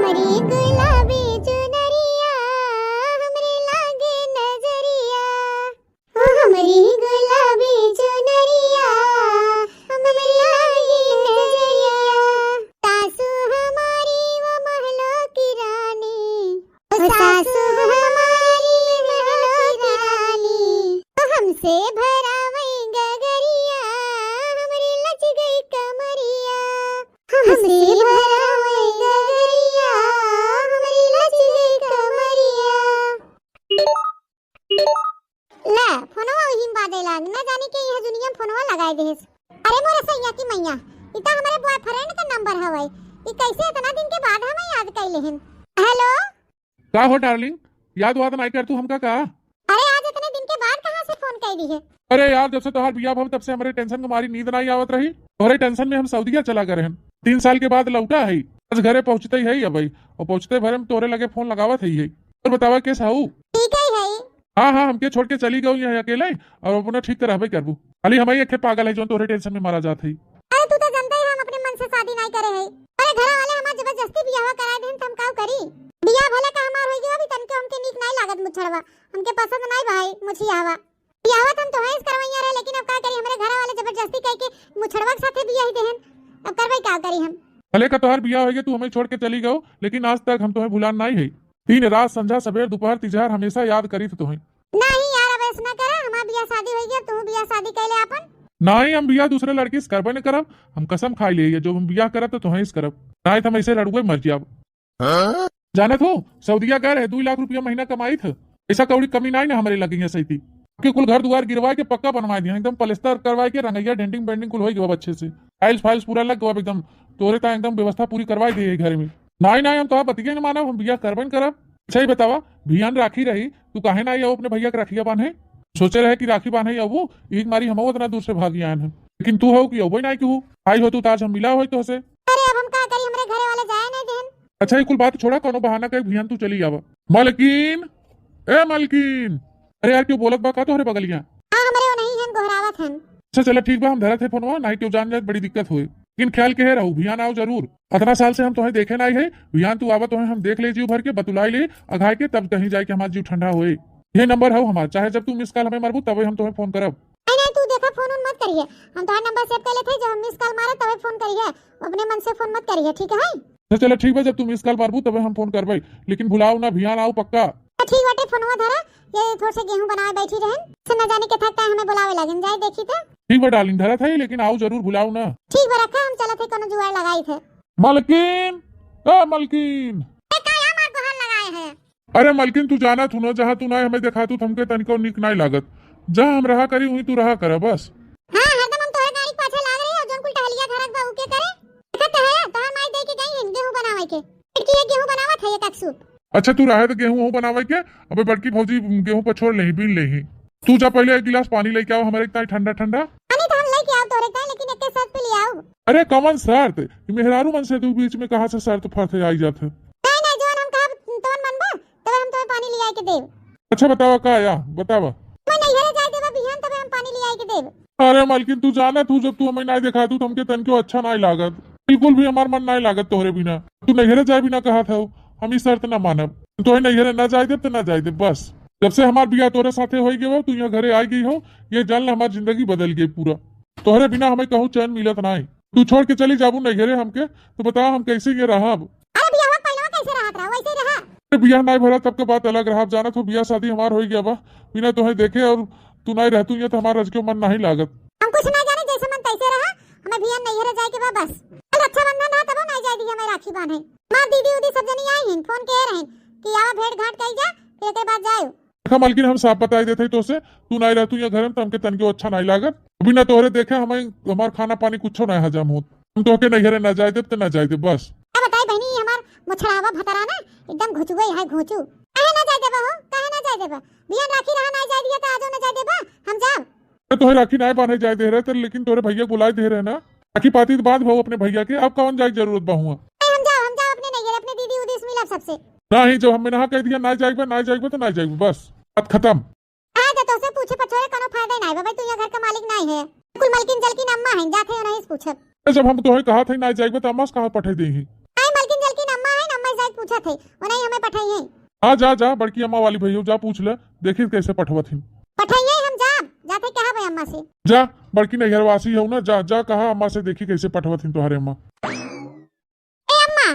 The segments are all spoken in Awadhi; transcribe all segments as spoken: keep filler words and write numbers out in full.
हमरी गुलाबी चुनरिया, हमरे लागे नजरिया। ओ हमरी गुलाबी चुनरिया, हमरे लागे नजरिया। सासू हमारी वो महलों की रानी, ओ सासू हमारी महलों की रानी। ओ हमसे भरावई गगरिया, हमरी लच गई कमरिया। हमसे भरावई गगरिया, हमरी लच गई कमरिया। ला, फोनवा वहीं बाजे लाग, ना जाने के यह जुनिया फोनवा लगाए देहेस। अरे मोरे सैया की मैया, ई त हमरे बॉयफ्रेंड का नंबर हवै। ई कैसे इतना दिन के बाद हमें याद कैले हन? हेलो। का हो डार्लिंग, याद वाद नाई कर तू हमका का? अरे आज इतने दिन के बाद कहाँ से फोन कर दी है? अरे यार, जब से तोहार बियाह भव तब से हमरे टेंशन के मारी नींद नाई आवत रही। तोहरे टेंशन में हम सऊदिया चला गए रहन। तीन साल के बाद लौटा है, आज घरे पहुँचते ही है अबही, और पहुँचते भरे में तोहरे लगे फोन लगावत है। और बतावा कैस हऊ? ठीक है, है। हाँ हाँ, हमके छोड़ के चली गऊ यहाँ अकेले, और अपना ठीक तो रहबे करबू। खाली हमारी एक पागल है जो तोहरे टेंशन में मारा जात है। अरे तू तो जानता ही हम अपने मन से शादी नाई करे है। अरे घर वाले हमार जबरदस्ती बियाह कराए देन त हम काऊ करी? बियाह भले का हमार होई गयो, अभी तनके हमके नीक नाई लागत मुछड़वा, हमके पसंद नाई भाई मुछियावा। बियाहवा त हम तोहे से करवैया रहे, लेकिन अब का करी, हमरे घर वाले जबरदस्ती कह के मुछड़वा के साथे बियाह ही देहन, अब करबे का करी हम? भले का तोहार बियाह होई गयो, तू हमें छोड़ के चली गयो, लेकिन आज तक हम तोहे भुलान नाई है। दिन रात संझा सबेर दोपहर तिजहर हमेशा याद करी थे तोहे। नहीं यार, अब ऐसा ना करा, हमार बियाह शादी होई गया, तू बियाह शादी कर ले अपन। नहीं, हम बियाह दूसरे लड़की से करबे न करब। हम कसम खाई ले, ये जो हम बियाह करब तो तोहे से करब, नहीं तो हम ऐसे लड़ुए मर जाब। हाँ? जानत हो, सऊदिया गए रहे, दो लाख रुपया महीना कमाई थे। ऐसा कौड़ी कमी नहीं ना हमारे लगे यहाँ सही थी। कि कुल घर दुआर गिरवा के पक्का बनवा दिया, एकदम पलस्तर करवा के रंगैया डेंटिंग पेंटिंग कुल हो गया अच्छे से, टाइल्स फाइल्स पूरा लग गया एकदम। तोरे ता एकदम व्यवस्था पूरी करवा दी है घर में। नहीं नहीं, हम तो आप बतिया न मानब, हम बियाह करबे न करब। अच्छा ही बतावा, भियान राखी रही, तू काहे ना आई अपने भैया के राखिया बांधे? सोचे रहे कि राखी बांधे अबू, एक मारी हम उतना दूर से भागी आयन है, लेकिन तू हो कि अबे ना कि हो, आई हो तू तो आज हम मिला होई तो से। अरे अब हम का करी, हमरे घरे वाले जाए नहीं देन। अच्छा, ये कुल बात छोड़ा, कोनो बहाना कई भियान तू चली आवा। मलकिन, ए मलकिन, अरे यार, क्यों बोलत बा का तोहरे बगलिया? हाँ, हमरे वो नहीं हन, गोहरावत हन। अच्छा, चला ठीक बा, हम धरत है फोनवा, नहीं क्यों जान जाए, बड़ी दिक्कत होए। लेकिन ख्याल के है रहू, भियान आओ जरूर। अतना साल से हम तोहे देखे नाई है, भियान तू आवा तोहे हम देख ले जीव भर के, बतुलाई ले, अघाय के तब कहीं जाए के हमार जीव ठंडा होए। ये नंबर हौ हमार, चाहे जब तू मिस कॉल हमें मारबू तबे हम तोहे फोन करब। नहीं नहीं, तू देखा फोन उन मत करिए, हम तोहार नंबर सेव कर लेते हैं, जब हम मिस कॉल मारे तबे फोन करिए, अपने मन से फोन मत करिए, ठीक है? तो चला ठीक बा, जब तू मिस कॉल मारबू तबे हम फोन करबे, लेकिन भुलाओ ना, भियान आओ पक्का। तो ठीक बाटे, फोनवा धरा, ये थोड़े से गेहूं बनावे बैठी रहन, से न जाने के थक हमें बुलावे लगिन, जाए देखी थे। ठीक बा डार्लिंग, धरत है, लेकिन आओ जरूर, भुलाओ ना। ठीक बा, रखा, हम चलत है, कोनो जुगाड़ लगाई थे। मलकिन, ए मलकिन। ए, का हमार गोहार लगाए है? अरे मलकिन, तू जानत हूँ ना, जहाँ तू ना हमें देखा तू हमके तनिको निक नाई लागत। जहाँ हम रहा करी, वहीं तू रहा करा बस। हाँ, हरदम हम तोहरे गाड़ी के पाछे लाग रही और जौन कुल टहलिया घरक बा, ऊ के करे? देखत तो है, तोहर माई दे के गई है गेहूं बनावे के। लड़की है, गेहूं बनावत है एक एक सूप। अच्छा, तू रहे तो गेहूं वहूं बनावे के, अबे बड़की भौजी गेहूं पर छोड़ लेही, बीन लेही। तू जा पहले एक गिलास पानी लेके आओ हमारे ताई ठंडा ठंडा। पानी तो हम लेके आओ तोहरे ताई, लेकिन एक शर्त पे ले आओ। अरे कवन शर्त? ई मेहरारू मन से तू बीच में कहाँ से शर्त फर्त आई जात है? नहीं नहीं, जौन हम कहब तौन मनबा, तबे हम तोहे पानी ले आए के देब। अच्छा बतावा का या बतावा। मैं नैहरे जाए देबा बिहान, तबे हम पानी ले आए के देब। अरे मालकिन, तू जाना तू, जब तू हमें नाई देखा तू, तो हमके तनिको अच्छा नाई लागत, बिल्कुल भी हमार मन नाई लागत तोहरे बिना। तू नैहरे जाए बिना कहत हौ, हम ई शर्त ना मानब। तोहे नैहरे ना जाए देब तो ना जाए देब बस। जब से हमार बियाह तोहरे साथे होई गए हो, तू यहाँ घरे आई गई हो, ये जान ले हमार जिंदगी बदल गई पूरा। तोहरे बिना हमें कहूँ चैन मिलत नाई। तू छोड़ के चली जाबू नैहरे हमके, तो बताओ हम कैसे ये रहब? अरे बियाह पहलवा कैसे रहत रहा, वैसे ही रहा। अरे बियाह नाई भरा तब के बात अलग रहा। अब जानत हो बियाह शादी हमार होई गया बा, बिना तोहे देखे और तू नाई रहतू ये तो हमार रज के मन नहीं लागत। हम कुछ ना जाने, जैसे मन तैसे रहा, हमें बियाह नैहरे जाए के बा बस। कल रक्षाबंधन रहा तबो नाई जाए दी हमें राखी बांधे। हमार दीदी उदी सब जनी आई हैं, फोन के रहे कि आवा भेंट घाट कई जा, फिर एक बाद जाए। देखा मालकिन, हम साफ बताई देते तो से, तू नाई रहतू यहाँ घर में तो हमके तनके अच्छा नाई लागत। बिना तोहरे देखे हमें, हमार खाना पानी कुछो नाई हजम होत। हम तोहके नैहरे ना जाए देब तो ना जाए देब बस। का बताई बहनी, ये हमार मुछड़ावा भतरा ना एकदम घुचुए है, घुचू। काहे ना जाए देबा हो, काहे ना जाए देबा? बिहान राखी रहा, ना जाए दिया तो आजो ना जाए देबा, हम जाब। तो तोहे राखी नाई बांधे जाए दे रहे थे, लेकिन तोरे भैया बुलाए दे रहे ना। राखी पाती तो बांध भाऊ अपने भैया के, अब कौन जाए जरूरत बा हुआ? नहीं, हम जाब, हम जाब अपने नैहर, अपने दीदी उदी से मिलब सबसे। नहीं, जब हमें नहा कह दिया ना जाएगा, ना जाएगा तो ना जाएगा, बस बात खत्म। हाँ, तो तोसे पूछे पछोरे कोनो फायदा ही नाई बा भाई, तू यहाँ घर का मालिक नाई है। कुल मलकिन जलकिन अम्मा है, जाते हो नहीं पूछब। अरे जब हम तोहे कहा थे ना जाएगा तो अम्मा से कहाँ पठे दे ही? आई मलकिन जलकिन अम्मा है, अम्मा से पूछत है, वो नहीं हमें पठाई है। हाँ, जा, जा, बड़की अम्मा वाली भैया, जा पूछ ले, देखी कैसे पठवत हिन। पठाई है, हम जाब, जाते कहा भाई अम्मा से। जा, बड़की नैहरवासी हो ना, जा, जा, कहा अम्मा से, देखी कैसे पठवत हिन तोहरे अम्मा। ए अम्मा,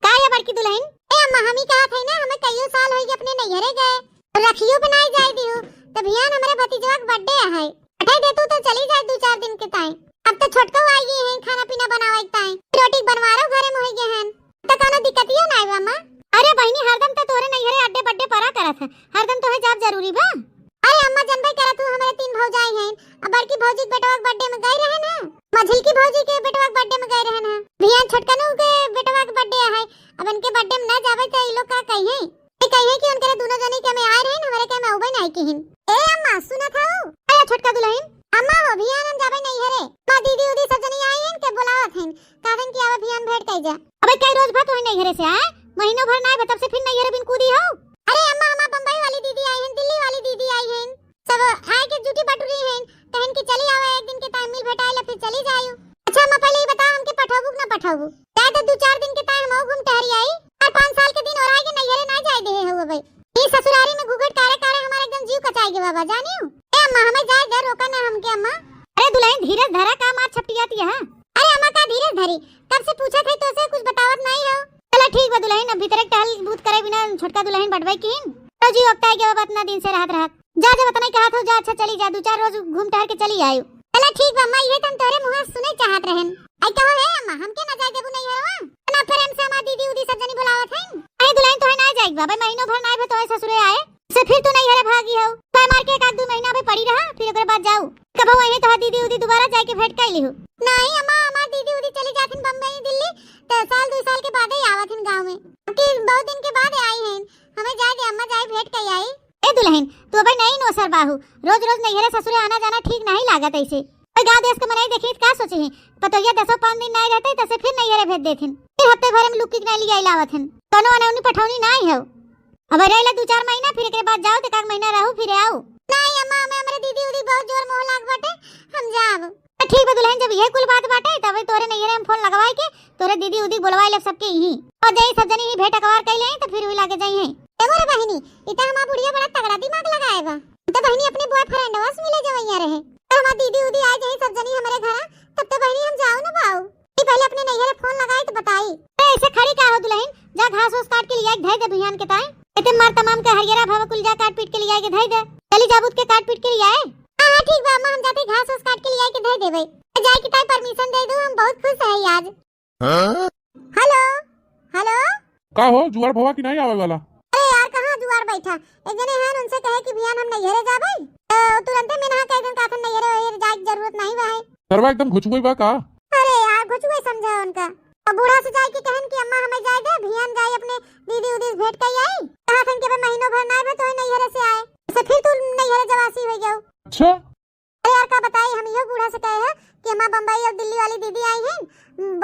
का या बड़की दुल्हन? ए अम्मा, हम ही कहा थे ना, हमें कईयो साल होई गए अपने नैहरे गए, रखियो बनाए जाए दियो, तब हियान हमारे भतीजवा के बर्थडे है, पठाई दे तू तो चली जाए दो चार दिन के ताई। अब तो छोटका आई गई है खाना पीना बनावे के ताई, रोटी बनवारो घरे में होई गए हैं, तो कोनो दिक्कतियो ना आवे अम्मा। अरे बहिनी, हरदम तो तोरे नैहरे अड्डे बड्डे परा करत है, हरदम तोहे जाब जरूरी बा? अरे अम्मा, जनबे करा तू, हमरे तीन भौजाई हैं, अब बड़की भौजी के बेटवा के बर्थडे में गई रहे ना, मझिलकी भौजी के बेटवा के बर्थडे में गई रहे ना, भियान छोटकनू के बेटवा के बर्थडे है, अब इनके बर्थडे में ना जावे तो ई लोग का कहिए? ये कहिए कि उनके दोनों जनी के में आए रहे, हमारे के में उबे नहीं किहिन। ए अम्मा, सुनत हऊ? अरे छोटका दुल्हन, अम्मा हो, भियान हम जाबे नैहरे, माँ दीदी उदी सब जनी आई हैं, के बुलावत हैं, कहन कि आवे भियान भेंट कई जा। अबे कई रोज भर तोहे नैहरे से आए, महीनों भर ना आए, तब से फिर नैहरे बिन कूदी हो। अरे अम्मा, हमार बम्बई वाली दीदी आई हैं, दिल्ली वाली दीदी आई हैं, सब आए के जुटी बटुरी हैं, कहन कि चली आवे एक दिन के ताई मिल भेटाए ले, फिर चली जायू। अच्छा अम्मा, पहले ये बताओ हमके पठाबू कि ना पठाबू? जाए तो दो चार दिन के ताई हम घूम टहरी आई, और पाँच साल के दिन और आए के नैहरे ना जाए दे हो अबे। ई ससुरारी में घूघट कारे कारे हमारे एकदम जीव कचाई गे बाबा, जानियो। ए अम्मा, हमें जाए दे, रोका ना हमके अम्मा। अरे दुल्हन धीरज धरा, का मार छपटियाती है? अरे अम्मा का धीरज धरी, कब से पूछत है तोसे, कुछ बतावत नहीं हो। चला ठीक बा दुल्हन, अब भीतरे के टहल बूत करे बिना छोटका दुल्हन बटवे किहिन। तो जीव अकताई गे बाबा, इतना दिन से रहत रहत। जा, जब इतना ही कहत हो, जा, अच्छा चली जा, दो चार रोज घूम टहर के चली आयु। चला ठीक बा अम्मा, ये तो हम तोरे मुँह सुने चाहत रहन। आई कहो हे अम्मा, हमके ना जाए देबू नैहरवा? ना फिर हमसे हमार दीदी उदी सब जनी बुलावत हैं। अरे दुल्हन तोहे ना जाए बाबा, महीनों भर ना आए तोहे ससुरे आए। से फिर तू नैहरे भागी हो। पाए मार के एक आध दू महीना अबे पड़ी रहा, फिर ओकरे बाद जाऊ। कबहू अइहे तोहार दीदी उदी दोबारा जाए के भेंट कर लिहू। नहीं अम्मा, हमार दीदी उदी चली जाथिन बम्बई, दिल्ली, तो साल दो साल के बाद ही आवथिन गाँव में। अब की बहुत दिन के बाद आई हैं, हमें जाए दे अम्मा, जाए भेंट कर आई। ए दुल्हन, तू अबे नई नोसर बाहू, रोज रोज नैहरे ससुरे आना जाना ठीक नहीं लागत ऐसे। ओए गाँव देश के मनई देखी त का सोचे हैं, पतोहिया दसों पाँच दिन नहीं रहते तसे फिर नैहरे भेज देथिन, फिर हफ्ते भर में लुक्की के नहीं लियाई लावत हन, कोनो अनौनी पठौनी नहीं हो। अब रह ले दो चार महीना, फिर एकरे बाद जाओ, तो एक आध महीना रहू, फिर आओ। नहीं अम्मा, हमें हमरे दीदी उदी बहुत जोर मोह लाग बाटे, हम जाब। तो ठीक बा दुल्हन, जब ये कुल बात बाटे, तब तोरे नैहरे हम फोन लगवाई के तोरे दीदी उदी बोलवाई लेब सबके यहीं, और जाई सब जनी ही भेंट अकवार कई लेई, तो फिर वही लागे जाई हैं। ए मोरे बहिनी, ई तो हमार बुढ़िया बड़ा तगड़ा दिमाग लगाए बा। तो बहिनी अपने बॉयफ्रेंडवा से मिले जवैया रहे, तो हमार दीदी उदी आ जाई सब जनी हमरे घरा, तब तो बहिनी हम जाओ न पाऊ। ई पहले अपने नैहरे फोन लगाई तो बताई। ए, ऐसे खड़ी का हो दुल्हन, जा घास ओस काट के लियाई के धई दे बिहान के ताई। एते मार तमाम के हरियरा भवा कुल जा काट पीट के लियाई के धई दे। चली जाबूत के काट पीट के लियाए। हाँ, हाँ, ठीक बा अम्मा, हम जाते घास ओस काट के लियाई के धई देबे। जाए के ताई परमिशन दे दू, हम बहुत खुश है आज। हाँ? Hello, hello. का हो, जुआर भवा की नहीं आवे वाला? अरे यार, कहाँ जुआर बैठा? एक जने हैं, उनसे कहे कि बिहान हम नैहरे जाबे, तो तुरंते में नहा कह देन, कहथन नैहरे वैहरे जाए के जरूरत नहीं बा है। सरवा एकदम घुचुए बा का? अरे यार, घुचुए समझा उनका। अब बूढ़ा से जाए के कहन कि अम्मा हमें जाए दे, बिहान जाए अपने दीदी उदी से भेंट कर आई। कहथन कि अबे महीनों भर ना आए, तो नैहरे से आए, ऐसे फिर तू नैहरे जवासी हो जाओ। अच्छा। अरे यार, का बताई, हम इहो बूढ़ा से कहे हैं कि हमार बम्बई और दिल्ली वाली दीदी आई हैं,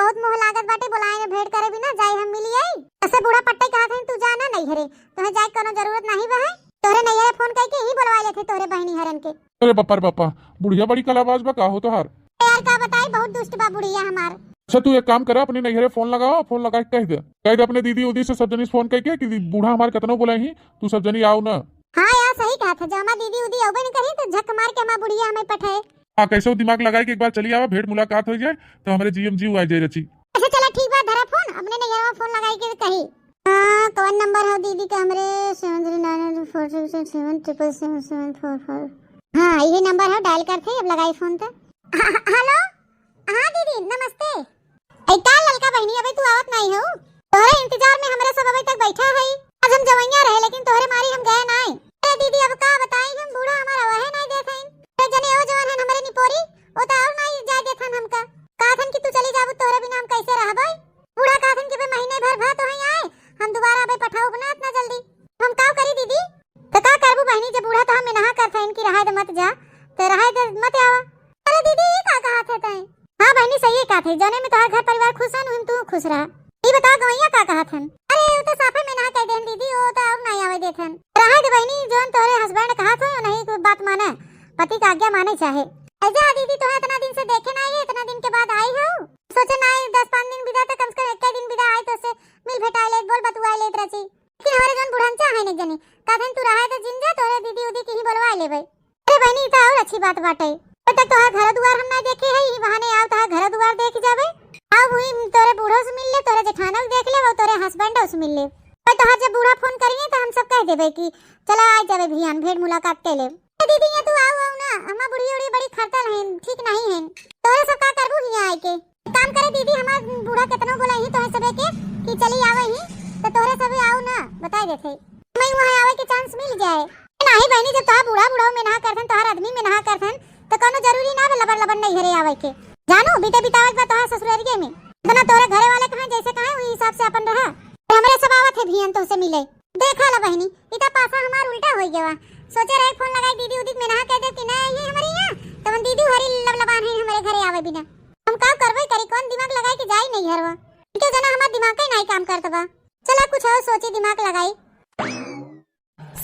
बहुत मोह लागत बाटे, बोलाए ने भेंट करे बिना, जाए हम मिली आई। ऐसे बूढ़ा पट्टे कहत हैं, तू जा ना नैहरे, तोहे जाए के कोनो जरूरत नहीं बा है, तोहरे नैहरे फोन करके ही बोलवा लेते तोहरे बहिनी हरन के। अरे बापा रे बापा, बुढ़िया बड़ी कलाबाज बा का हो तोहार। अरे यार, का बताई, बहुत दुष्ट बा बुढ़िया हमार। अच्छा, तू एक काम करा, अपने नैहरे फोन लगावा, फोन लगा के कह दे, कह दे अपने दीदी उदी से सब जनी से फोन करके कि बूढ़ा हमार कितनो बोला ही, तू सब जनी आओ ना। हाँ यार, सही कहत है, जो हमार दीदी उदी अउबे न करी तो झक मार के हमार बुढ़िया हमें पठाए। हाँ, कैसे दिमाग लगाई के एक बार चली आवा, भेंट मुलाकात हो जाए तो हमारे जीव में जीव आ जाए रची। अच्छा चला ठीक बा, धरा फोन, अपने नैहरवा फोन लगाई के कही। हाँ, कौन नंबर है दीदी का हमरे? Seven three nine four six seven triple seven seven four four। हाँ, ये नंबर है, डायल करते, अब लगाई फोन तो। ह-, ह-, हेलो, हाँ दीदी नमस्ते। ऐ का ललका बहिनी, अबे तू आवत नाई हो? तोहरे इंतजार में हमरे सब अबे तक बैठा है। आज हम जवैया रहे, लेकिन तोहरे मारी हम गए नाई। अरे दीदी, अब का बताई हम, बूढ़ा हमारा वहे नाई देत हईन। अरे जने ओ जवन हन हमरे निपोरी, ओ तो और नाई जाए देत हन हमका। कहत हन कि तू चली जाबू, तोहरे बिना हम कैसे रहबै? बूढ़ा कहत हन कि बे महीने भर भा तो ही आए, हम दोबारा अबे पठाउब ना इतना जल्दी। हम का करी दीदी? तो का करबू बहिनी, जब बूढ़ा तो हम नहा करत हन कि रहाय दे मत जा, तो रहाय दे मत आवा। अरे दीदी, ई का कहत है तैं? हाँ बहिनी, सही कहत है, जौने में तोहार घर परिवार खुश हन, उही में तू खुश रहा। ई बताओ गवैया का कहत हन? अरे वो तो साफे में नहा कह देन दीदी, वो तो और नहीं आवे देत हन। रहे दे बहिनी, जौन तोहरे हस्बैंड कहत हो, नहीं कोई बात माने, पति का आज्ञा माने चाहे। ऐजा दीदी, तोहे इतना दिन से देखे ना है, इतना दिन के बाद आई हो, सोचे ना है दस पाँच दिन बिदा तो कम से कम एक दिन बिदा आई तो से मिल भेंट आए लेत, बोल बतुआए लेत रहची। लेकिन हमरे जौन बुढ़नचा है एक जनी, कहथिन तू रहे तो जिन जा, तोरे दीदी उदी के ही बोलवा लेबे। अरे बहनी, ई तो और अच्छी बात बाटे। अब तक तोहार घर दुआर हम ना देखे है, ई बहाने आओ तोहार घर दुआर देख जाबे। आओ वही तोरे बूढ़ो से मिल ले, तोरे जेठानो से देख ले, और तोरे husband से मिल ले। और तोहार जब बूढ़ा फोन करिए तो हम सब कह देबे कि चला आ जाबे भियान, भेंट मुलाकात कर ले। ए दीदी, ये तू आओ, आओ ना, हमार बुढ़िया उढ़िया बड़ी खरतल हैं, ठीक नहीं हैं। तोरे सब का करबू हियाँ आए के? एक काम करे दीदी, हमार बूढ़ा केतनो बोला ही तोहे सबे के कि चली आवे ही, तो तोरे सबे आओ ना, बताए देते। मैं वहाँ आवे के chance मिल जाए। नहीं बहनी, जब तोहार बूढ़ा बूढ़ा में नहा करथन, तोहार आदमी में नहा करथन, तो कोनो जरूरी ना बा लबर लबर नैहरे आवे के। जानू, बीते बितावत बा तोहार ससुररिये में। इतना तोरे घरे वाले कहाँ जैसे कहाँ वही हिसाब से अपन रहा। और हमरे सब आवत है भियान तोहसे मिले। देखा ला बहनी, ई त पासा हमार उल्टा होई गवा। सोचे रहे फोन लगाई दीदी उदी के मेनहा कह दे कि नहीं आई है हमारे यहाँ, तवन दीदी हरी लबलबान है हमारे घरे आवे बिना। हम का करबे करी, कौन दिमाग लगाई के जाई नहीं घरवा। इनके जना हमार दिमाग ही नहीं काम करत बा। चला कुछ और सोची, दिमाग लगाई।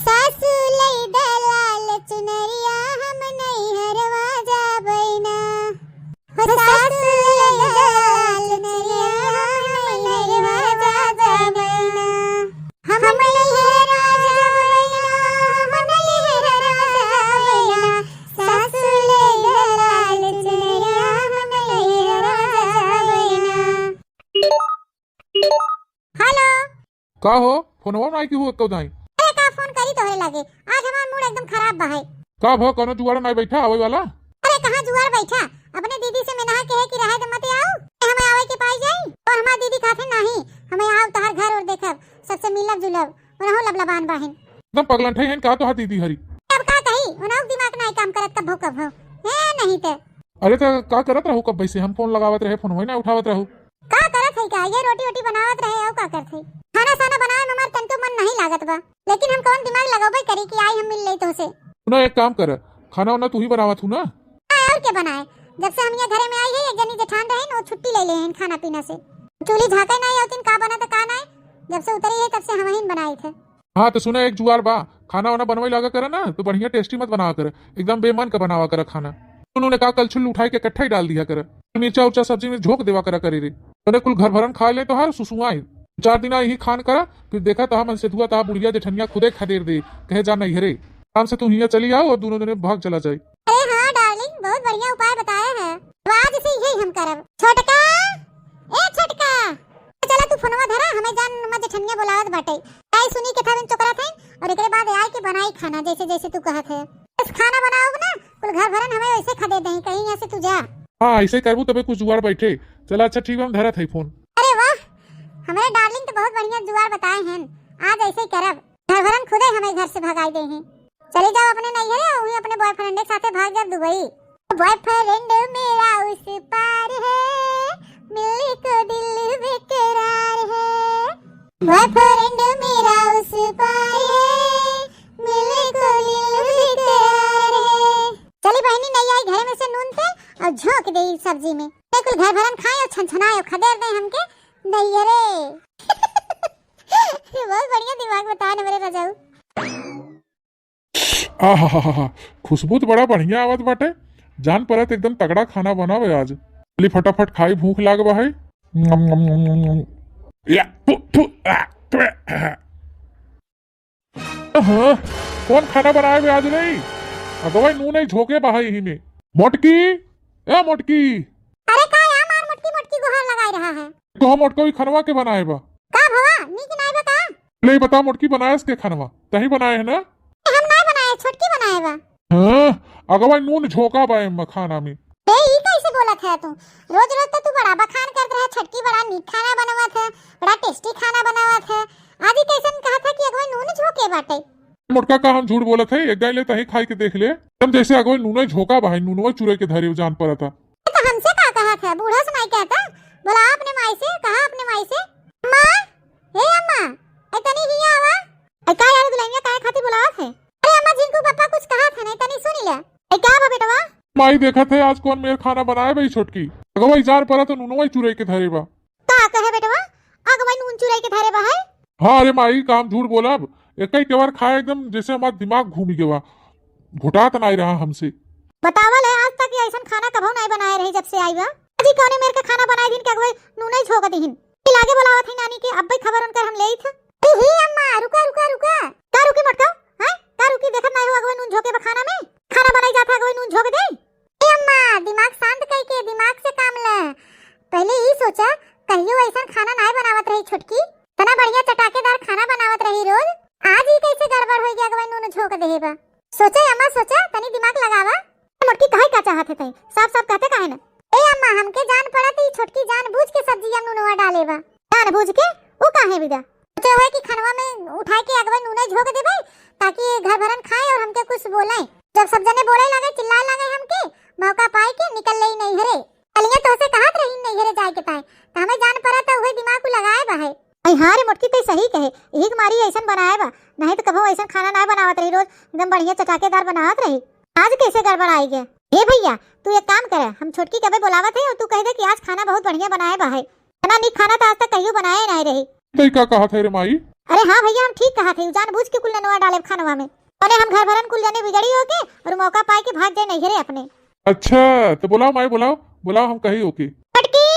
सासू लई द लाल चुनरिया, हम नैहरवा जाबै ना। हो सासू लई द लाल चुनरिया, हम नैहरवा जाबै ना। हम नैहरवा जाबै ना, हम नैहरवा जाबै ना। सासू लई द लाल चुनरिया, हम नैहरवा जाबै ना। हेलो। का हो, फोनवा नाई की हुआ कउदाई? अरे का फोन करी तोहरे लगे, आज हमार मूड एकदम खराब बा है। का भो, कोनो जुआड़ नाई बैठा आवे वाला? अरे कहाँ जुआड़ बैठा, अपने दीदी से मेनहा के है कि रहे दे मत आओ, हमें आवे के पाई जाई। और हमार दीदी कहते नहीं, हमें आओ तोहार घर और देखब, सबसे मिलब जुलब, उनहु लबलबान बाहिन। एकदम पगलन ठई हन का तोहार दीदी हरी? अब का कही, उनहु दिमाग नाई काम करत कभो कभो। ए नहीं ते। अरे त का करत रहू कब से? हम फोन लगावत रहे, फोनवा ही ना उठावत रहू। का करत है का? ये रोटी वोटी बनावत रहे, और का करत है? खाना साना बनावे में हमार तनको मन नहीं लागत बा, लेकिन हम कौन दिमाग लगौबे करी कि आई हम मिल ले तोसे। सुना, एक काम कर, खाना वाना तू ही बनावत हूँ ना? हाँ, और के बनाए? जब से हम ये घरे में आई है, एक जनी जेठान रहे न, वो छुट्टी ले ले हैं खाना पीना से। चूल्ही झाँके नहीं होती, का बना तो का नहीं, जब से उतरी है तब से हम ही बनाई थे। हाँ, तो सुना, एक जुआर बा, खाना वाना बनवाई लागा करा ना, तो बढ़िया tasty मत बनावा करा, एकदम बेमन का बनावा करा खाना। उन्होंने का कलछुल उठाई के इकट्ठा ही डाल दिया करा, मिर्चा उर्चा सब्जी में झोंक देवा करा करे रे। तने कुल घर भरन खा ले तोहार सुसुआई। चार दिन यही खान करा, फिर देखा तहा मन से धुआ तहा बुढ़िया जेठनिया खुदे खदेर दे, कहे जा नैहरे। आराम से तू हियाँ चली आओ और दोनों जने भाग चला जाए। अरे हाँ darling, बहुत बढ़िया उपाय बताया है। तो आज से यही हम करब। छोटका, ए छोटका, चला तू फोनवा धरा, हमें जान मा जेठनिया बोलावत बाटे। आई सुनी के थाविन चोकरा थे और एकरे बाद आए के बनाई खाना जैसे जैसे तू कहत है। बस खाना बनाओ ना, कुल घर भरन हमें वैसे खदेर दही, कहीं यहाँ से तू जा। हाँ, ऐसे करबू तबे कुछ जुआड़ बैठे। चला अच्छा ठीक बा, हम धरत है फोन। अरे वाह, हमारे darling तो बहुत बढ़िया जुआड़ बताए हैं, आज ऐसे ही करब। घर भरन खुदे हमें घर से भगाई दे हैं। चली जाओ अपने नैहरे और वहीं अपने boyfriend के साथे भाग जाओ दुबई। Boyfriend मेरा उस पार है, मिलने को दिल बेकरार है। Boyfriend मेरा उस पार है, मिलने को दिल बेकरार है। चली बहनी, नहीं आई घरे में से नून तेल और झोंक दे सब्जी में। ते कुल घर भरन खाए और छनछनाए और खदेर दे हमके नैहरे। बहुत बढ़िया दिमाग बताए न मेरे रजाऊ। आहा, खुशबू तो बड़ा बढ़िया आवत बाटे। जान परत एकदम तगड़ा खाना बनावे आज। चली फटाफट खाई, भूख लाग बा है। नम, नम, नम, नम, नम। या, थू, थू, आ, थू, आ। हाँ, कौन खाना बनाए बे आज रे? अगवा नून ही झोंके बा है यही में। मोटकी, ए मोटकी। अरे का या मार मोटकी मोटकी गोहार लगाए रहा है? तो हम मोटको ही खनवा के बनाए बा। का भवा, नीक नाय बा का? ले बता मोटकी, बनाएस के खनवा? तही बनाए है ना? हम नाय बनाए, छोटकी बनाए बा। हाँ, अगवा नून झोंका बा एम्मा खाना में। ए, ई कैसे बोलत है तू? रोज रोज तो तू बड़ा बखान करत रहे, छोटकी बड़ा नीक खाना बनावत है, बड़ा tasty खाना बनावत है। आज ही कैसन कहत है कि अगवा नून झोंके बाटे? मोटका का हम झूठ बोलत है? एक गाय ले तही खाई के देख ले। हम जैसे अगवा नून झोंका बा है, नूनवा चुरे के धरे जान परता। तो हमसे का कहत है? बूढ़ा से नाई कहता? बोला अपने माई से, कहा अपने माई से। अम्मा, ए अम्मा, ए तनी हिया आवा। ए का यार दुल्हनिया काहे खातिर बुलावत है? अरे अम्मा, झिंकू पापा कुछ कहत है, नहीं तनी सुनी ले। ए का बा बेटवा? माई देखत है आज कौन मेर खाना बनाए बा छोटकी। अगवा जान परता नूनवा चुरे के धरे बा। का कहे बेटवा? अगवा नून चुरे के धरे बा है? हाँ रे माई, काम झूठ बोलब। एक ही के बार खाए एकदम जैसे हमार दिमाग घूमी गवा। घोटात नाई रहा हमसे। बतावल है, आज तक ये ऐसन खाना कभो नाई बनाए रही जब से आई बा। आज ही कौने मेर के खाना बनाए दिन के अगवा नून ही झोंक दिहिन। ई लागे बोलावत है नानी के, अब्बे खबर उनकर हम लेइत ह। ई ही अम्मा, रुका, रुका, रुका। का रुकी मोटका? हैं? का रुकी? देखत नाहीं हो अगवे नून झोंके बा खाना में? खाना बनाई जात है, अगवे नून झोंक दे। ए अम्मा, दिमाग शांत कई के, दिमाग से काम ले। पहले ई सोचा, कहियो ऐसन खाना नाहीं बनावत रही छोटकी, इतना बढ़िया चटाकेदार खाना बनावत रही रोज, आज ई कैसे गड़बड़ होइ गया, अगवे नून झोंक देहे बा। सोचा अम्मा, सोचा, तनी दिमाग लगावा। मोटकी कहे का चाहत है तई? साफ साफ कहते काहे न? ए अम्मा, हमके जान पड़त ई छोटकी जानबूझ के सब्जिया में नूनवा डाले बा। जानबूझ के? ऊ काहे बिदा? सोचे होए कि खनवा में उठाए के अगवे नूने झोंक देबे, ताकि घर भरन खाए और हमके कुछ बोले। जब सब जने बोले लागे, चिल्लाए लागे हमके, मौका पाए के निकल लेई नैहरे। कलिया तोहसे कहत रही नैहरे जाए के ताए, त हमें जान पड़ा त उहे दिमाग उ लगाए बा है। अई हाँ रे मोटकी, तई सही कहे, यही के मारी ऐसन बनाए बा, नहीं तो कभो ऐसन खाना ना बनावत रही, रोज एकदम बढ़िया चटाकेदार बनावत रही। आज कैसे गड़बड़ाई गया? ए भैया, तू एक काम करे, हम छोटकी के अबे बोलावत है और तू कह दे कि आज खाना बहुत बढ़िया बनाए बा है। इतना नीक खाना तो आज तक कहियो बनाए नहीं रही। तई का कहत है रे माई? अरे हाँ भैया, हम ठीक कहत है, जानबूझ के कुल ननवा डाले खानवा में। अरे हम घर भरन कुल जने बिगड़ी होके और मौका पाए के भाग जाए नैहरे अपने। अच्छा, तो बुलाओ माई, बुलाओ, बुलाओ, हम कही ओके। छोटकी,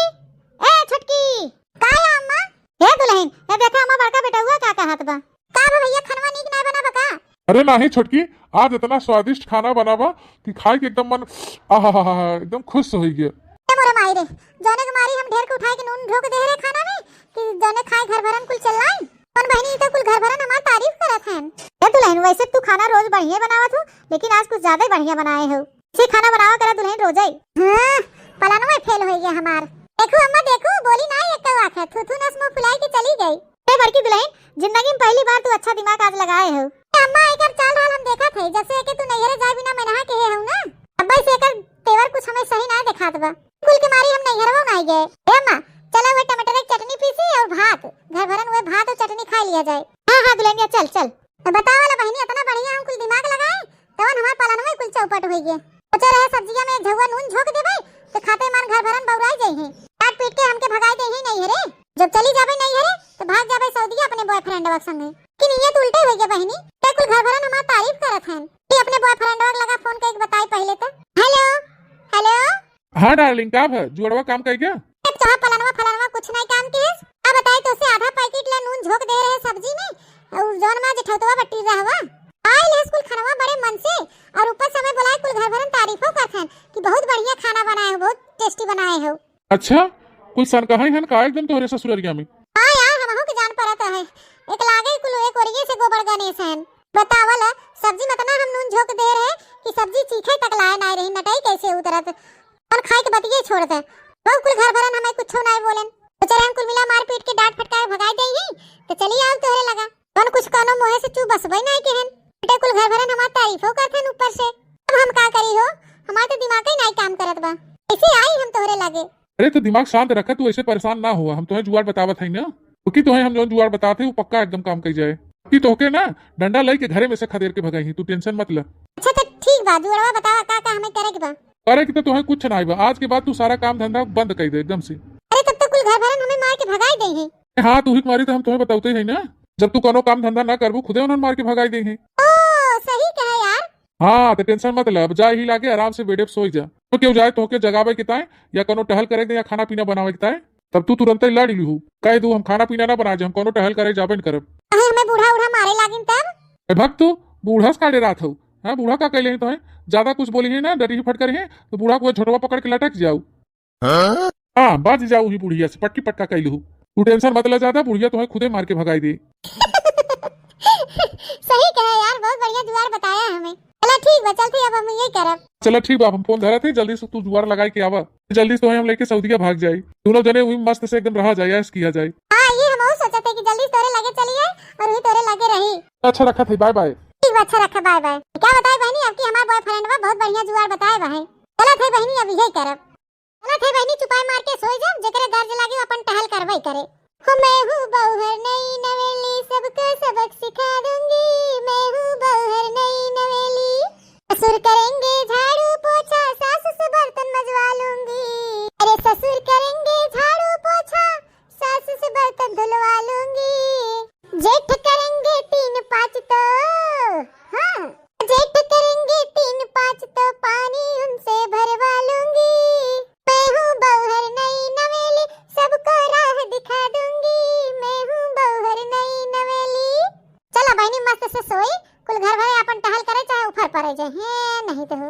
ए छोटकी। का है अम्मा? ए दुल्हन, ए देखा अम्मा बड़का बेटउआ का कहत बा। का बा भैया, खनवा नीक ना बना बा का? अरे नाही छोटकी, आज इतना स्वादिष्ट खाना बना बा कि खाए के एकदम मन, आहा, एकदम खुश हो गया। ए मोरे माई रे, जौने के मारी हम ढेर के उठाए के नून झोंक दे रहे खाना में कि जौने खाए घर भरन कुल चिल्लाए। कौन बहनी, ई तो कुल घर भरन हमार तारीफ करत हैं। ए दुल्हन, वैसे तू खाना रोज बढ़िया बनावत हो, लेकिन आज कुछ ज्यादा ही बढ़िया बनाए हो। से खाना बनावा करा दुल्हन रोजई। हाँ, पलनवा फेल हो गया हमार। देखू अम्मा, देखू, बोली ना एक आखे, थू थू नस मुंह फुलाई के चली गई। ए बड़की दुल्हन, जिंदगी में पहली बार तू अच्छा दिमाग आज लगाए हो। ए अम्मा, एकर चाल ढाल हम देखत है, जब से एके तू नैहरे जाए बिना मेनहा के हे हऊ ना, तब्बे से एकर तेवर कुछ हमें सही ना देखात बा। कुल के मारी हम नैहरवा ना गए। ए अम्मा, चला वो टमाटर के चटनी पीसी और भात, घर भरन हुए भात और चटनी खा लिया जाए। हाँ, हाँ, दुल्हनिया, चल, चल। तो बतावा ला बहिनी, इतना बढ़िया हम कुल दिमाग लगाए, तवन हमार पलनवे कुल चौपट होई गए। सोचे रहे सब्जिया में एक झउआ नून झोंक देबे, तो खाते मान घर भरन बउराई जाई है। काट पीट के हमके भगाई दे ही नहीं है रे। जब चली जाबे नहीं है रे, तो भाग जाबे सऊदिया अपने बॉयफ्रेंडवा के संगे। कि नियत उल्टे होई गए बहिनी, ते कुल घर भरन हमार तारीफ करत हैं। कि अपने बॉयफ्रेंडवा के लगा फोन करके बताई पहले तो। Hello, hello. हाँ डार्लिंग, का भा? जुअड़वा काम कई गया? ए, तोहार पलनवा फलनवा कुछ नहीं काम के है। अब बताई तो से आधा पैकेट ला नून झोंक दे रहे सब्जी में, और जौन मा जेठौतवा बट्टी रहवा। आइल है कुल खनवा बड़े मन से, और ऊपर से हमें बुलाए कुल घर भरन तारीफो करत हैं कि बहुत बढ़िया खाना बनाए हो, बहुत टेस्टी बनाए हो। अच्छा, कुल सन कहाँ हन का एकदम तोहरे ससुररिया में? हाँ यार, हमहू के जान पड़त है। एक लागे कुल एक ओरिये से गोबर गणेश हन। बतावल, सब्जी में इतना हम नून झोंक दे रहे कि सब्जी चीखे तक लाए नाय रही, नटई कैसे उतरत। और खाए के बतिये छोड़ दे। वो कुल घर भरन हमें कुछ नाय बोलन। तो चल हम कुल मिला मार पीट के डांट फटकार भगाई दे ही, तो चली आओ तोहरे लगा। कौन कुछ कौनो मुँहे से चू बसबे नाय के हन। बेटे कुल घर भरन हमार तारीफो करत हन ऊपर से। अब हम का करी हो, हमार तो दिमाग ही नाय काम करत बा। कैसे आई हम तोहरे लगे? अरे तो दिमाग शांत रखा, तू ऐसे परेशान ना हुआ, हम तोहे जुआर बतावत हई ना। क्योंकि तोहे हम जौन जुआर बताते वो पक्का एकदम काम कई जाए। कि तोहके ना डंडा लई के घरे में से खदेड़ के भगाई ही, तू टेंशन मत ले। अच्छा तो ठीक बा, जुआरवा बतावा का का हमें करे के बा? करे के तो तोहे कुछ ना बा, आज के बाद तू सारा काम धंधा बंद कर दे एकदम से। अरे तब तो कुल घर भरन हमें मार के भगाई दे ही। हाँ, तू ही मारी तो हम तोहे बतावते ही ना, जब तू कोनो काम धंधा ना करबू खुदे उन्हन मार के भगाई दे ही। ओ, सही कहा यार। हाँ, तो टेंशन मत ले, अब जा ही लागे आराम से बेडे पे सोई जा। तो केहू जाए तोहके जगावे के ताए या कोनो टहल करे के या खाना पीना बनावे के ताए, तब तू तुरंते लड़ लिहू, कह दू हम खाना पीना ना बनाए, हम कोनो टहल करे जाबे न करब। अहे हमें बूढ़ा उढ़ा मारे लागिन तब? ए भक्त, तू बूढ़ा से का डेरात हऊ? हाँ, बूढ़ा का कहले ही तोहे? ज्यादा कुछ बोली है ना, डरी फटकर है तो बूढ़ा को झोटवा पकड़ के लटक जाऊ। हाँ, बाज जाऊ ही बुढ़िया से पटकी पटका कैलहू। तू टेंशन मत ले ज्यादा, बुढ़िया तोहे खुदे मार के भगाई दे। सही कहे यार, बहुत बढ़िया जुआर बताया हमें। चला ठीक बा, चलती अब हम यही करब। चला ठीक बा, हम फोन धरत है, जल्दी से तू जुआर लगाई के आवा, जल्दी से तोहे हम लेके सऊदिया भाग जाई, दोनों जने वही मस्त से एकदम रहा जाए, ऐश किया जाए। हाँ, ये हम सोचत है कि जल्दी से तोरे लगे चली जाए और वही तोरे लगे रही। अच्छा रखत है, बाय बाय। ठीक बा, अच्छा रखा, बाय बाय। क्या बताए बहनी, अब की हमार बॉयफ्रेंड बा बहुत बढ़िया जुआर बताए बा है। चलत है बहनी, अब यही करब। चलत है बहनी, चुपाई मार के सोई जा, जेकरे दर्द लागे अपन टहल करवाई करे। हो मैं हूँ बौहर नई नवेली, सबको सबक सिखा दूंगी। मैं हूँ बौहर नई नवेली। ससुर करेंगे झाड़ू पोछा, सास से बर्तन मजवा लूंगी। अरे ससुर करेंगे झाड़ू पोछा, सास से बर्तन धुलवा लूंगी। जेठ करेंगे तीन पाँच तो, हाँ, जेठ करेंगे तीन पाँच तो पानी उनसे भरवा लूंगी। मैं हूँ बौहर नई नवेली, सबको राह दिखा दूंगी। से सोई, कुल घर भरे आपन टहल करे, चाहे उफर परे जाए। हैं, नहीं तो हो।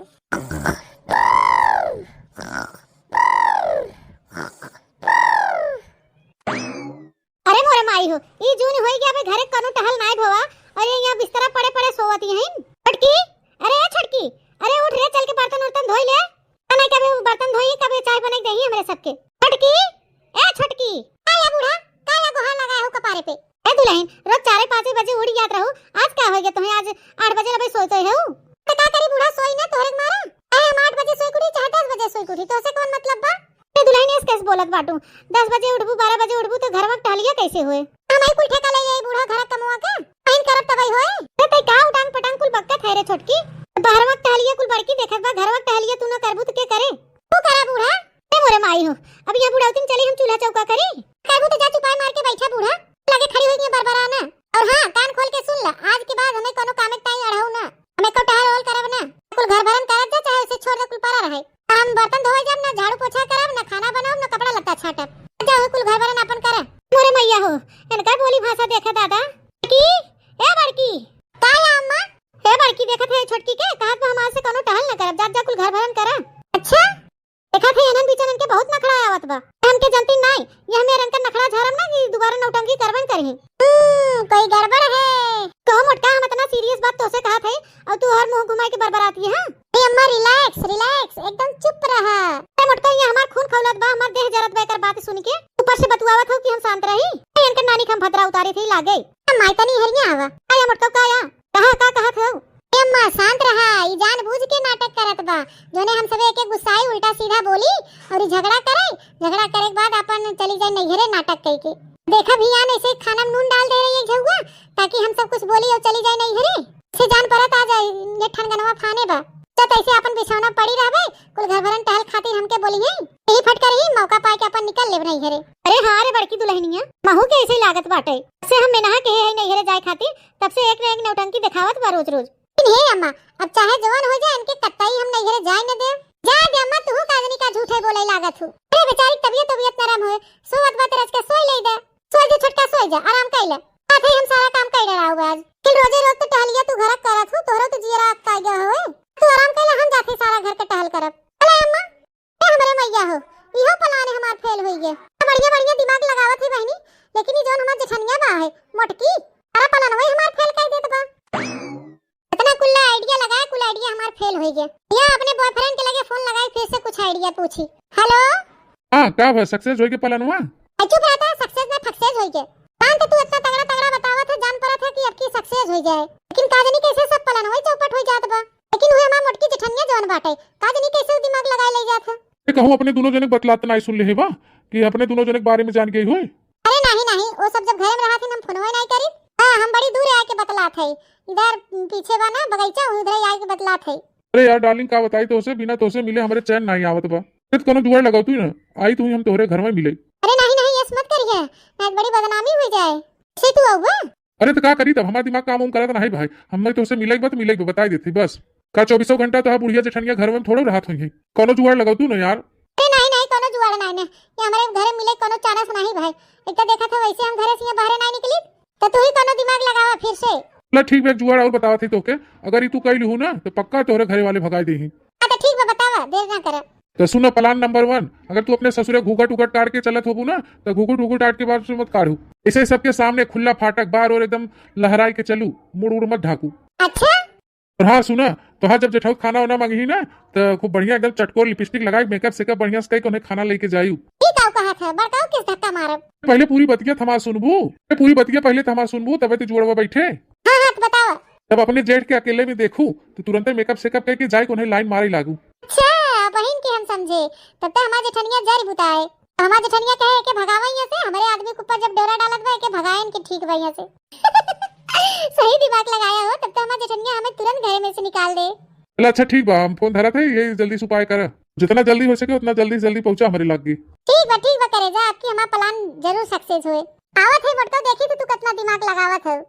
अरे मोरे माई हो, ई जून होई गया, अबे घरे कौनो टहल नाई भवा, और ये यहाँ बिस्तरा पड़े पड़े सोवत ही हैं। छोटकी, अरे ए छोटकी, अरे उठ रे, चल के बर्तन उर्तन धोई ले। नहीं कभी बर्तन धोई, कभी चाय बनाई देही हमरे सबके। छोटकी, ए छोटकी। का या बूढ़ा, का या गोहार लगाए हो कपारे पे? ए दुल्हन, रोज चारे पाँचे बजे उठ जात रहू, आज का हो गया तुम्हें, आज आठ बजे लबे सोते हो? तो का करी बूढ़ा, सोई ना तोहरे के मारा। चाहे हम आठ बजे सोई उठी, चाहे दस बजे सोई उठी, तोसे कौन मतलब बा? ए दुल्हन, ऐसे कैसे बोलत बाटू? दस बजे उठबू, बारह बजे उठबू तो घरवा के टहलिया कैसे होए? हम आई कुल ठेका ले आई बूढ़ा घर कमवा के, आइन करब तबई होए। तो तई का उटांग पटांग कुल बकत है रे छोटकी? बाहरवा के टहलिया कुल बड़की देखत बा, घरवा के टहलिया तू न करबू तो के करे? तू करा बूढ़ा। ए मोरे माई हो, अब यहाँ बुढ़ौती में चली हम चूल्हा चौका करी? करबू तो जा चुपाई मार के बैठा बूढ़ा, लगे खड़ी होई बरबरा ना। और हाँ, कान खोल के सुन ल, आज के बाद हमें कोनो कामे के ताई अढ़ाऊ ना, हमें को टहल ओल करब ना। कुल घर भरन करत जा, चाहे उसे छोड़ दे, कुल परा रहे। हम बर्तन धोवे जाब ना, झाड़ू पोछा करब ना, खाना बनाब ना, कपड़ा लत्ता छाटब। जा हो कुल घर भरन अपन करे। मोरे मैया हो, इनका बोली भाषा देखा दादा। की, ए बड़की। का या अम्मा? ए बड़की, देखत है छोटकी के, कहत बा हमार से कोनो टहल न करब, जा, जा कुल घर भरन करा। अच्छा, देखत है इनन बीचन इनके बहुत नखड़ा आवत बा। हमके जनती नाई, ये हमें इनकर नखड़ा झारम ना कि दोबारा नौटंकी करबन करही। हम्म, कोई गड़बड़ है। कहो मोटका, हम इतना सीरियस बात तोसे कहत है और तू हर मुंह घुमाई के बरबराती है, हाँ? ए अम्मा, रिलैक्स, रिलैक्स, एकदम चुप रहा। ए मोटका, ये हमार खून खौलत बा, हमार देह जरत बा एकर बात सुन के। ऊपर से बतुआवत हो कि हम शांत रही। ए, इनकर नानी के हम भद्रा उतारे थे, लागे। ए माई, तनी हरिया आवा। आया मोटका, का या? कहा, का कहत हो? ए अम्मा, शांत रहा, ई जानबूझ के नाटक करत बा। जोने हम सबे एके गुस्साई, उल्टा सीधा बोली और ई झगड़ा करे, झगड़ा करे के बाद अपन चली जाए नैहरे नाटक कई के। देखा भी यान ऐसे खाना में नून डाल दे रही है झउआ, ताकि हम सब कुछ बोली और चली जाए नैहरे। से जान परत आ जाए, ये ठनगनवा फाने बा। तो तैसे अपन बिछौना पड़ी रहबे, कुल घर भरन टहल खातिर हमके बोली है। यही फटकर ही मौका पाए के अपन निकल लेब नैहरे। अरे हाँ रे बड़की दुल्हनिया, महू के ऐसे ही लागत बाटे। से हम मेनहा के है नैहरे जाए खातिर, तब से एक न एक नौटंकी देखावत बा रोज रोज। लेकिन हे अम्मा, अब चाहे जवान हो जाए, इनके कतई हम नैहरे जाए न देब। जा दे अम्मा, तू का जनी का झूठे बोले लागत हूँ। अरे बेचारी तबियत, तबियत नरम होए, सोवत बा त रच के सोई ले दे। सोई जा छोटका, सोई जा, आराम कर ले। साथ ही हम सारा काम कर रहा हुआ आज। फिर रोजे रोज तो टहलिया तू घर करत हूँ, तोहरो तो जियरा अटका गया होए। तू आराम कर ले, हम जाते सारा घर के टहल करब। चले अम्मा। ए हमरे मैया हो, इहो प्लान हमार फेल होई गए। बढ़िया बढ़िया दिमाग लगावत ही बहनी, लेकिन ई जौन हमार जेठनिया बा है मोटकी, सारा प्लान वही हमार फेल कर देत बा। इतना कुल्ला आइडिया लगाए, कुल आइडिया हमार फेल होई गए। या अपने बॉयफ्रेंड के लगे फोन लगाई, फिर से कुछ आइडिया पूछी। हेलो। हाँ, का भा, सक्सेस होई के प्लानवा? ए, चुप रहता, सक्सेस ना फक्सेस होई के। प्लान तो तू इतना तगड़ा तगड़ा बतावत है, जान परत है कि अब की सक्सेस होई जाए, लेकिन का जानी कैसे सब प्लान वही चौपट होई जात बा। लेकिन हुए हमार मोटकी जेठनिया जौन बाटे, का जानी कैसे उ दिमाग लगाए ले जात है। ए, कहूँ अपने दोनों जने के बतलात नाई सुन ले बा कि अपने दोनों जने के बारे में जान गई होई। अरे नहीं नहीं, वो सब जब घरे में रहत है हम फोनवे नहीं करी। हाँ, हम बड़ी दूर आके बतलात है, इधर पीछे बा ना बगीचा, उधर आके बतलात है। अरे यार डार्लिंग, का बताई तोसे, बिना तोसे मिले हमरे चैन नहीं आवत बा। ए, त कोनो जुगाड़ लगाओ तू ना, आई तू ही हम तोहरे घर में मिले। अरे नहीं नहीं, ऐस मत करिए, नहीं बड़ी बदनामी हो जाए। से तू आऊ बा? अरे त का करी तब, हमार दिमाग काम वाम करत नहीं भाई, हम नहीं तोसे मिले के बा त मिले के बा, बताई देती बस। का चौबीसों घंटा तो बुढ़िया जेठनिया घर में थोड़ो रहत होई है, कोनो जुगाड़ लगाओ तू ना यार। अरे नहीं नहीं, कोनो जुगाड़ नहीं ने, ये हमारे घर में मिले कोनो चांस नहीं भाई। एक तो देखा था वैसे हम घरे से यहाँ बाहर नहीं निकली, तो तू ही कोनो दिमाग लगावा फिर से। ला ठीक बा, एक जुगाड़ और बतावत ही तोके, अगर ई तू कई लिहू ना तो पक्का तोहरे घरे वाले भगाई देही। हाँ तो ठीक बा, बतावा, देर ना करा। तो सुनो प्लान नंबर वन, अगर तू अपने ससुरे घूघट उघट काट के चलत होबू ना तो घूघट उघट काट के बाहर से मत काढ़ू। इसे सबके सामने खुला फाटक बाहर और एकदम लहराई के चलू, मुड़ उड़ मत ढाकू। अच्छा। और हाँ सुना, तोहार जब जेठाऊ खाना वाना मांगी ना तो खूब बढ़िया एकदम चटकोर लिपस्टिक लगाई, मेकअप सेकअप बढ़िया से कई के उन्हें खाना लेके जायू। ई का कहत है, बड़काऊ किस धक्का मारब? पहले पूरी बतिया थमा सुनबू, ए, पूरी बतिया पहले थमा सुनबू तबे तो जुड़वा बैठे। हाँ हाँ, तो बतावा। जब अपने जेठ के अकेले में देखू तो तुरंते मेकअप सेकअप करके जाए के उन्हें लाइन मारे लागू। अच्छा, बहिन के हम समझे, तब तो हमार जेठनिया जर बुताए। हमार जेठनिया कहे एके भगावा यहाँ से, हमरे आदमी के ऊपर जब डेरा डालत बा एके भगाए इनके ठीक बा यहाँ से। सही दिमाग लगाया हो, तब तो हमार जेठनिया हमें तुरंत घर में से निकाल दे। चला अच्छा ठीक बा, हम फोन धरत है, ये जल्दी से उपाय करा, जितना जल्दी हो सके उतना जल्दी से जल्दी पहुँचा हमरे लाग के। ठीक बा, ठीक बा करे जा, आपकी हमार प्लान जरूर सक्सेस होए। आवत है बटका, देखी तो तू कितना दिमाग लगावत है।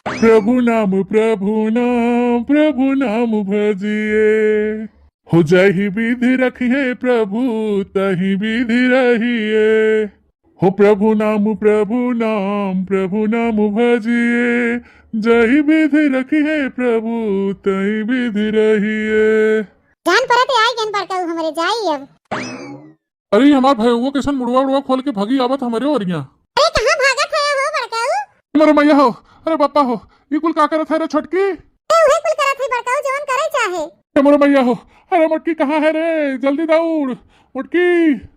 प्रभु नाम, प्रभु नाम, प्रभु नाम भजिए, हो जाही विधि रखिए प्रभु, तही विधि रहिए। ओ प्रभु नाम, प्रभु नाम, प्रभु नाम भजिए, जहि विधि रखिहे प्रभु, तहि विधि रहिए। जान परत आई गन बड़काऊ हमरे, जाई अब। अरे, हमार भैया कैसन मुड़वा उड़वा खोल के भगी आवत हमरे ओरिया। अरे, कहाँ भागत है हो बड़काऊ? अरे मैया हो, अरे बापा हो, ई कुल का करत है रे छोटकी? ए, उहे कुल करत है बड़काऊ, जवन करे चाहे। ए मोरे मैया हो, अरे मोटकी कहाँ है रे? जल्दी दौड़, मोटकी।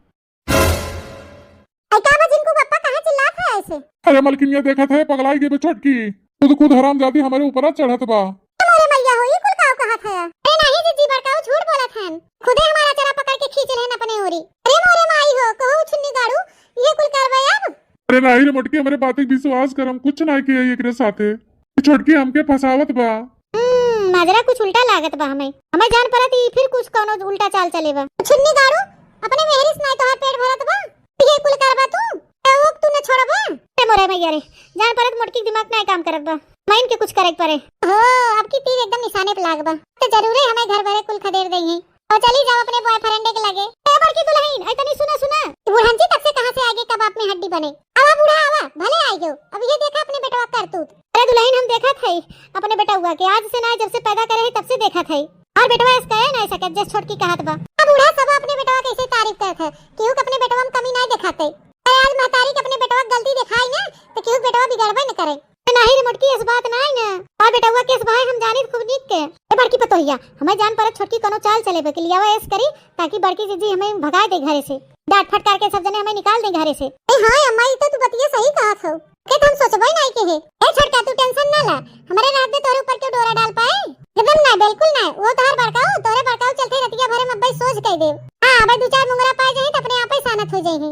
ऐ का बा जिनको बप्पा काहे चिल्लात है ऐसे? अरे मलकिनिया देखत है, पगलाई गई बे छोटकी। कूद कूद हरामजादी हमरे ऊपर चढ़त बा। ए मोरे मैया हो, ई कुल काऊ कहत है? अरे नाही जीजी, बड़काऊ झूठ बोलत हन। खुदे हमारा चरा पकड़ के खींच लेहन अपने ओरी। अरे मोरे माई हो, कहो छुन्नी गाड़ू, ये कुल करबे अब? अरे नाही रे मोटकी, हमरे बात के विश्वास कर, हम कुछ ना किए एकरे साथे। ई छोटकी हमके फंसावत बा। हम्म, माजरा कुछ उल्टा लागत बा हमें। हमें जान परत ई फिर कुछ कौनो उल्टा चाल चले बा। छुन्नी गाड़ू, अपने मेहरी से नाई तोहार पेट भरत बा? ये कुल करबा तू? ए, वो तू न छोड़बा? ए मोरे मैया रे, जान परत मोटकी के दिमाग नाई काम करत बा। माइन के कुछ करे के पड़े। हो, अब की तीर एकदम निशाने पे लाग बा। तो जरूरे हमें घर भरे कुल खदेड़ देई है। और चली जाओ अपने बॉयफ्रेंड के लगे। ए बड़की दुल्हन, ऐ तनी सुना, सुना। बुढ़ंची तक से कहाँ से आगे कबाब में हड्डी बने। आवा बूढ़ा आवा, भले आई गयो। अब ये देखा अपने बेटवा करतूत। अरे दुल्हन, हम देखत है अपने बेटवा के, आज से ना, जब से पैदा करे है तब से देखत है। और बेटवा ऐस कहे नहीं सकत, जैस छोटकी कहत बा। अब बूढ़ा सब अपने बेटवा कैसे तारीफ करत है, केहू के अपने बेटवा में कमी नहीं देखाते। अरे आज महतारी के अपने बेटवा के गलती दिखाई ना, तो केहू के बेटवा बिगड़बे न करे। नाही रे मोटकी, इस बात नाही ना। और बेटवा केस भाई हम जानी खूब नीक के। ए बड़की पतोहिया, हमें जान परत छोटकी कोनो चाल चले बे के लियावा ऐस करी, ताकि बड़की जीजी हमें भगाए दे घरे से। डांट फटकार के सब जने हमें निकाल दे घरे से। ए हाँ अम्मा, ई तो तू बतिया सही कहत हो। के तो हम सोचबे नाही के है। ए छोटका, तू टेंशन ना ला, हमारे रहत में तोरे ऊपर क्यों डोरा डाल पाए? एकदम ना, बिल्कुल ना। वो तोहर बड़काऊ, तोरे बड़काऊ चलते रतिया भरे में अब्बे सोझ कह दे। हाँ, अबे दो चार मुंगरा पाए जाही तो अपने आप ही सानत हो जाही।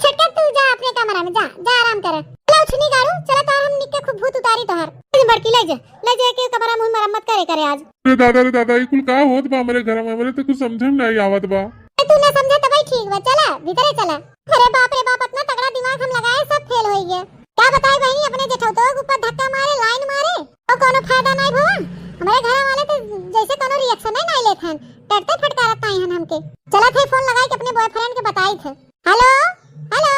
छोटका तू जा अपने कमरा में, जा, जा आराम कर। चला उछनी गाड़ू, चला तोहर हम निक के खूब भूत उतारी तोहर। ले बड़की ले जा, ले जा के कमरा मुंह मरम्मत करे करे आज। अरे दादा रे दादा, ई कुल का होत बा हमरे घर में? हमरे तो कुछ समझे में नहीं आवत बा। ए, तू ना समझे तबे ठीक बा, चला भीतरे चला। अरे बाप रे बाप, इतना तगड़ा दिमाग हम लगाए, सब फेल होई गए। का बताई बहिनी, अपने जेठौतवा के ऊपर धक्का मारे, लाइन मारे, और कोनो फायदा नहीं भवा। हमारे घर वाले तो जैसे कोनो रिएक्शन ही नहीं लेत हन, डरते फटकारत आई हन हमके। चलत है फोन लगाई के अपने बॉयफ्रेंड के बताई थे। Hello, hello.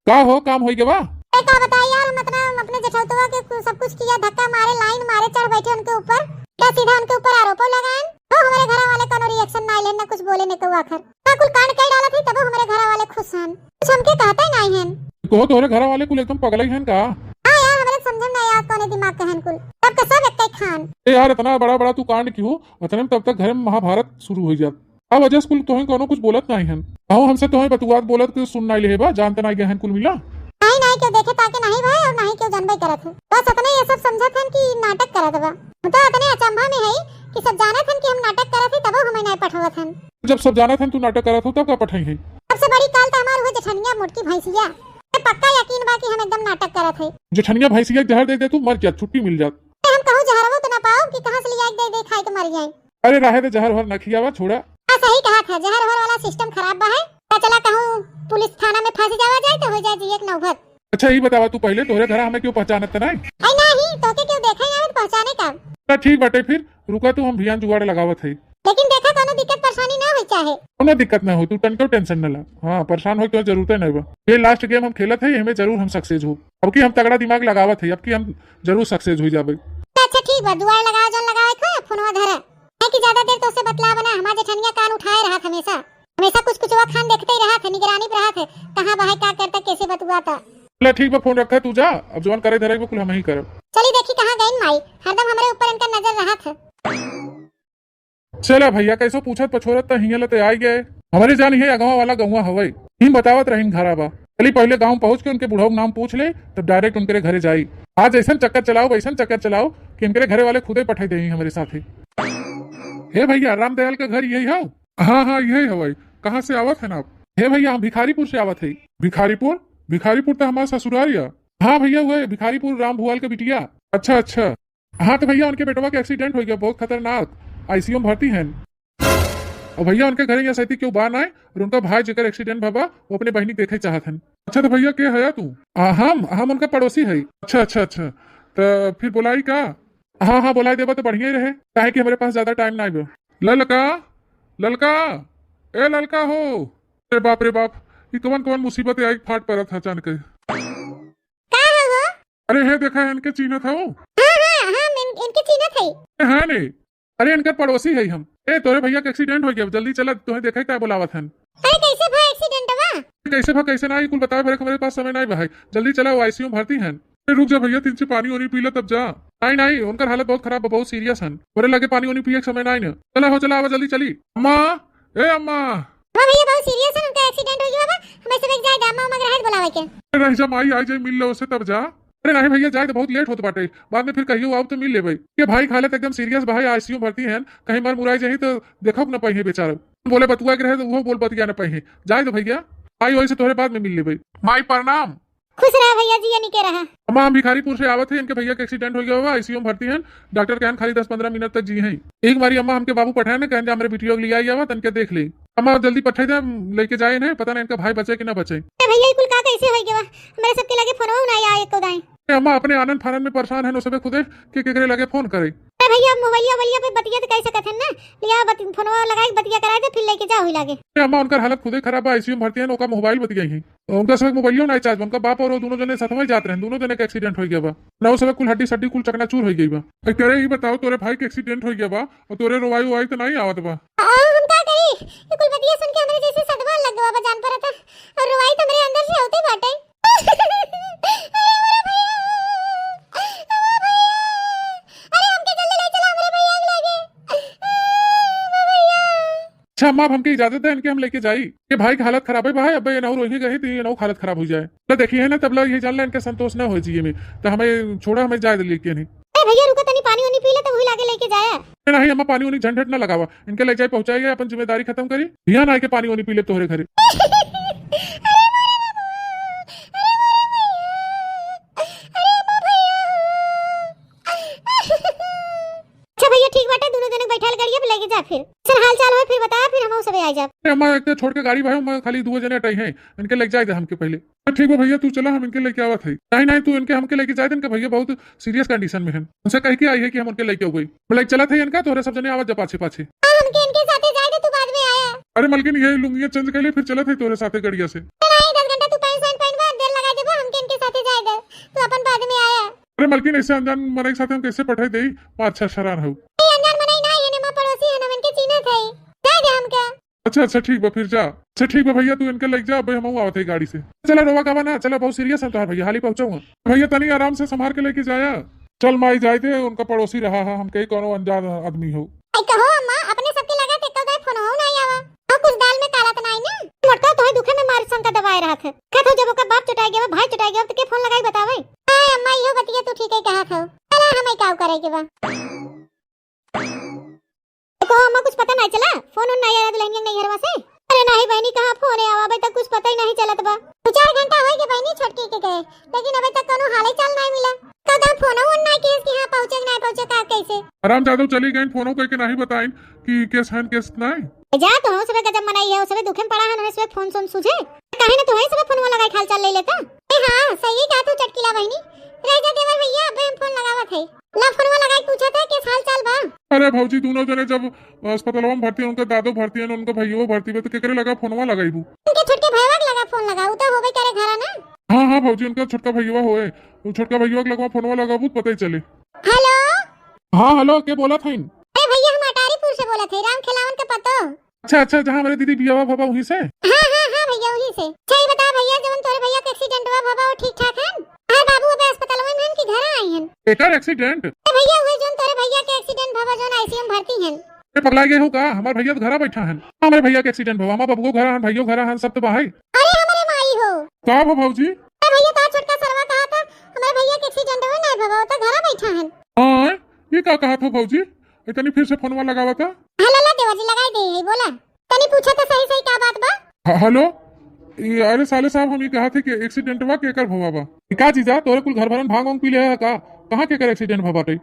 का हो, काम होई गवा? ए, का बताई यार, हम इतना अपने जेठौतवा के कु-, सब कुछ किया, धक्का मारे, लाइन मारे, चढ़ बैठे उनके ऊपर, क्या सीधा उनके ऊपर आरोपो लगाएन? तो हमारे घर वाले कोनो रिएक्शन ना लेन, ना कुछ बोले, ने कौआ खर। का कुल कांड कई डालत है, तबो हमारे घर वाले खुश हन, कुछ हमके कहते नहीं हन। कहो तोहरे घर वाले कुल एकदम पगलई हन का? हाँ यार, हमारे समझ में नहीं आवत कौने दिमाग के हन कुल, सबके सब एक खान। ए यार, इतना बड़ा बड़ा तू कांड क्यों? इतने में तब तक घर में महाभारत शुरू हो जात। अब वजह से कुल तोहें कोनो कुछ बोलत नहीं हन। कहूँ हमसे तोहें बतुआत बोलत के सुन नहीं लेहे बा, जानते नहीं गए हन कुल मिला। नहीं, नहीं, क्यों देखे ताके नहीं भाई और नहीं क्यों जानबे करत है। बस इतने ये सब समझत हन कि नाटक करत बा। हम तो इतने अचंभा में है कि सब जानत हन कि हम नाटक करत है, तबो हमें नहीं पठवत हन। जब सब जानत हन तू नाटक करत हो, तब का पठाई है? सबसे बड़ी काल तो हमार हुआ जेठनिया मोटकी भैंसिया। ये पक्का यकीन बा कि हम एकदम नाटक करत है। जेठनिया भैंसिया जहर दे दे तू, मर जा, छुट्टी मिल जात। हम कहूँ जहरवो तो ना पाओ कि कहाँ से लिया दे दे खाए के मर जाए। अरे रहे दे, जहर वहर न खियावा, छोड़ा। हाँ, सही कहा था, जहर वहर वाला सिस्टम खराब बा है। तो चला कहूँ पुलिस थाना में फांसी जावा जाए तो हो जाए जी एक नौबत। अच्छा, ई बतावा तू पहले, तोहरे घरा हमें क्यों पहचानत त नाई? आई नाही, तोके क्यों देखे ना तो पहचाने का? ना ठीक बाटे फिर, रुका तू, हम भियान जुगाड़ लगावत है। लेकिन देखा, कोनो दिक्कत परेशानी ना होई चाहे। कोनो दिक्कत ना हो, तू तनको टेंशन न ला। हाँ, परेशान होए के जरूरत नहीं बा। ये लास्ट गेम हम खेलत है, एमे जरूर हम सक्सेस हो। अब की हम तगड़ा दिमाग लगावत है, अब की हम जरूर सक्सेस हो जाबे। अच्छा ठीक बा, जुगाड़ लगावा जौन लगावे के होए, फोनवा धरा। नहीं कि ज्यादा देर तोसे बतलावा ना, हमार जेठनिया कान उठाए रहत हमेशा। हमेशा कुछ कुछ वो खान देखते ही रहत है, निगरानी पे रहत है, कहाँ बा है, का करता, कैसे बतुआता। चला ठीक बा, फोन रखा, तू जा, अब जौन करे धरे के कुल हम ही करब। चली देखी कहाँ गइन माई, हरदम हमरे ऊपर इनका नजर रहत है। चला भैया, कैसो पूछत पछोरत त हियां ले ते आई गए। हमरे जान ये अगवा वाला गौवा हवई, ही बतावत रहीन घरा बा। चली पहले गांव पहुंच के उनके बुढ़ऊ के नाम पूछ ले, तब डायरेक्ट उनके घरे जाई। आज ऐसन चक्कर चलाओ, ऐसन चक्कर चलाओ कि इनके घरे वाले खुदे पठाई देही हमरे साथे। हे भैया, रामदयाल का घर यही हौ? हाँ, हाँ, यही हवई। कहाँ से आवत हन आप? हे भैया, हम भिखारीपुर से आवत है। भिखारीपुर? भिखारीपुर तो हमार ससुराल या। हाँ भैया, वही भिखारीपुर राम भुआल के बिटिया। अच्छा, अच्छा। हाँ तो भैया, उनके बेटवा के एक्सीडेंट हो गया, बहुत खतरनाक, आईसीयू में भर्ती हैं। और भैया, उनके घरे या सैती क्यों बा ना है, और उनका भाई जेकर एक्सीडेंट भवा, वो अपने बहिनी के देखे चाहत हन। अच्छा तो भैया, के हया तू? आ, हम हम उनका पड़ोसी है। अच्छा, अच्छा, अच्छा। तो फिर बोलाई का? हाँ, हाँ, बोलाई देबा तो बढ़िया ही रहे, काहे कि हमारे पास ज्यादा टाइम ना बा। ललका, ललका, ए ललका हो। अरे बाप रे बाप, कि कवन कवन मुसीबत आई फाट परत है अचानक। का है वो? अरे हे देखा है, इनके चीन्हत है वो। हाँ, हाँ, हाँ, हम इन-, इनके चीन्हत है। ए, हाँ ने, अरे इनकर पड़ोसी है हम। ए, तोरे भैया के एक्सीडेंट हो गया, जल्दी चला, तोहे देखे का बोलावत हन। अरे कैसे भा एक्सीडेंट बा? कैसे भा, कैसे ना, ई कुल बतावे भरे के हमरे पास समय नहीं बा है। जल्दी चला, वो आईसीयू में भर्ती हन। ए, रुक जा भैया, तीन ची पानी ओनी पी ले तब जा। नहीं, नहीं, उनकर हालत बहुत खराब बा, बहुत सीरियस हन। तोरे लगे पानी ओनी पिए के समय नहीं न। चला हो, चला, आवा जल्दी चली। अम्मा, ए अम्मा। हाँ भैया, बहुत सीरियस है, उनका एक्सीडेंट हो गया बा। हमें सब एक जाए, अम्मा उमा के रहे बोलावे के। ए, रह जा माई, आ जाए, मिल ले उसे तब जा। अरे नहीं भैया, जाए तो बहुत लेट होत बाटे, बाद में फिर कहियो आओ तो मिल लेबे। के भाई के हालत एकदम सीरियस बा है, आईसीयू में भर्ती हैं, कहीं मर मुराई जाही तो देखो न पाई है बेचारा। बोले बतुआ के रहे तो वो बोल बतिया न पाई है। जाए तो भैया, आई वही से तोहरे बाद में मिल लेबे। माई प्रणाम। खुश रहा भैया, जिया निके रहा। अम्मा, हम भिखारीपुर से आवत है, इनके भैया के एक्सीडेंट हो गया हुआ, आईसीयू में भर्ती हैं। डॉक्टर कहन खाली दस पन्द्रह मिनट तक जी हैं। एक बारी अम्मा हमके बाबू पठाए ना, कहन जा हमरे बिटिया के लिया आवा, तनके देख ले। अम्मा जल्दी पठाई दे, लेके जाए इन्हें, पता नहीं इनका भाई बचे कि ना बचे। अरे भैया, ई कुल का कैसे हो गया? हमरे सबके लगे फोनवा ना आया एको दाएं। ए अम्मा, अपने आनन फानन में परेशान है, नो सबे खुदे के केकरे लगे फोन करे। अरे भैया, मोबाइलिया वोबाइलिया पे बतिया तो कह सकत है ना, लिया बत-, फोनवा लगाए के बतिया कराए दे, फिर लेके जा हुई लागे। ए अम्मा, उनकर हालत खुदे खराब बा, आईसीयू में भर्ती है, ओका मोबाइल बतियाई है। उनका सब मोबाइलियो ना चार्ज, उनका बाप और वो दोनों जने साथ में जात रहे, दोनों जने के एक्सीडेंट हो गया बा। ना वो सब कुल हड्डी सड्डी कुल चकनाचूर हो गई बा। ए, तेरे ही बताओ, तोरे भाई के एक्सीडेंट हो गया बा और तोरे रोवाई वोवाई तो नहीं आवत बा। आ, हम का करी? ये कुल बतिया सुन के हमरे जैसे सदमा लग गवा बा, जान परत है। और रोवाई तो हमरे अंदर से होते बाटे। अरे मोरे भैया, अरे भैया, अरे हमके जल्दी ले चला हमरे भैया के लगे। आ, भैया। अच्छा अम्मा, अब हमके इजाजत है, इनके हम लेके जाई। ये भाई की हालत खराब है भाई, अब ये नौ रोही गए तो ये नौ हालत खराब हो जाए। तो देखिए है ना, तबला ये जान ला इनके संतोष ना हो जिए में, तो हमें छोड़ा, हमें जाए दे लेके नहीं। अरे भैया रुको, तनी पानी उनी पी ले तो वही लागे लेके जाया। अरे नहीं अम्मा, पानी उनी झंझट ना लगावा, इनके ले जाए पहुंचाइए, अपन जिम्मेदारी खत्म करी। ध्यान आए के पानी उनी पी ले तोहरे घरे। अच्छा भैया, ठीक बाटे, दोनों जने बैठाल गाड़ी पे लेके जा फिर। सर हाल चाल हो फिर बताया, फिर हम सबे आ जाब। अरे अम्मा, एक तो छोड़ के गाड़ी भाई, मैं खाली दो जने अटाई हैं, इनके लेके जाए दे हमके पहले। तो ठीक बा भैया, तू चला, हम इनके लेके आवत है। नहीं नहीं, तू इनके हमके लेके जाए दे, इनके भैया बहुत सीरियस कंडीशन में हैं। उनसे कह के आई है कि हम उनके लेके हो गई। मैं लेके चलत है इनका, तोहरे सब जने आवत जा पाछे पाछे। हाँ, हमके इनके साथे जाए दे, तू बाद में आया। अरे मलकिन, ये लुंगिया चेंज कर ले, फिर चलत है तोहरे साथे गड़िया से। नहीं, दस घंटा तू पैंट शर्ट पहनबा, देर लगा देबा, हमके इनके साथे जाए दे, तू अपन बाद में आया। अरे मलकिन, ऐसे अनजान मनई के साथे हम कैसे पठाई देई? पाँच छह शरार हऊ। ए, अनजान मनई ना, ये नमा पड़ोसी है, हम इनके चीन्हत है। जाए दे हमका। अच्छा, अच्छा, ठीक बा, फिर जा। अच्छा, ठीक बा भैया, तू इनके लेके जा, अबे हमहू आवत है गाड़ी से। चला, रोवा काबा ना, चला, बहुत सीरियस है तोहार भैया, हाली पहुंचाऊंगा। भैया, तनी आराम से संभार के लेके जाया। चल माई, जाए दे, उनका पड़ोसी रहा है, हम कहीं कोनो अनजान आदमी हो। आई कहो अम्मा, अपने सबके लगा ते कल दाए फोन हो ना आवा। और कुछ दाल में काला तो नहीं ना? मोटका तोहे दुखे में मार संका दबाए रहा था। कहत हो जब ओकर बाप चुटाई गया, भाई चुटाई गया, तो के फोन लगाई बतावे? हाय अम्मा, इहो बतिया तू ठीक है कहा था। चला, हमें का करे के बा। तो कहो अम्मा, कुछ पता नहीं चला? फोन उन नहीं आया दुल्हनिया के नैहरवा से? अरे नहीं बहनी, कहाँ फोन आवा, अबे तक कुछ पता ही नहीं चलत बा। दो चार घंटा हो गए बहनी छोटकी के गए, लेकिन अबे तक कोनो हाले चाल नहीं मिला। कदम फोन उन नहीं केस कि हाँ पहुँचे कि नहीं पहुँचे, का कैसे? आराम जादव चली गई, फोनो करके नहीं बताइन कि केस है केस नहीं। ए जा, तो सबे गजब मनई है, सबे दुखे में पड़ा है, उन्हें सबे फोन सोन सूझे। काहे ना तोहे सबे फोनवा लगाई के हाल चाल ले लेता। ए हाँ, सही कहा तू चटकीला बहनी। रह जा देवर भैया, अबे हम फोन लगावत है। ला फोनवा लगाई पूछत है, केस हाल चाल बा? अरे भौजी, दोनों जने जब अस्पतालवा में भर्ती हैं, उनके दादो भर्ती हैं, उनके भैयो भर्ती बा, तो केकरे लगा फोनवा लगाईबू? उनके छोटके भैया के लगा फोन लगा, उ तो होबे करे घरा ना। हाँ, हाँ भौजी, उनका छोटका भैया होए, उ छोटका भैया के लगा फोनवा लगाबू, तो पता ही चले। हेलो। हाँ, हेलो, के बोलत हईन? अरे भैया, हम अटारीपुर से बोलत है, राम खेलावन के पतो। अच्छा, अच्छा, जहाँ हमारे दीदी बियाह भवा वहीं से? हाँ, हाँ, हाँ भैया, वहीं से। अच्छा, ये बता भैया, जवन तोरे भैया के एक्सीडेंट हुआ भवा, वो ठीक ठाक हन? हाँ बाबू, अबे अस्पताल में हन कि घर आई हन? एकर एक्सीडेंट? अरे भैया, हुए जौन तोरे भैया के एक्सीडेंट भवा, जौन आईसीयू में भर्ती हन। ए, पगला गए हो का? हमार भैया तो घरा बैठा हन। हमारे भैया के एक्सीडेंट भवा, हमार बबुओ घरा हन, भैयो घरा हन, सब तो बाहर। अरे हमारे माई हो। का भा भौजी? अरे भैया, तार छोटका सरवा कहा था, हमारे भैया के एक्सीडेंट हुआ, नहीं भवा, वो तो घरा बैठा हन। हाँ, ये का कहा था भौजी? ए, तनी फिर से फोनवा लगावा था। हेलो, ला देवर जी, लगाई दे है, बोला। तनी पूछा तो सही सही का बात बा? ह-, हेलो, ये, अरे साले साहब, हम ये कहा थे कि एक्सीडेंटवा केकर भवा बा? ई का जीजा, तोरे कुल घर भरन भांग वांग पी ले है का? कहाँ केकर एक्सीडेंट भवा बाटे?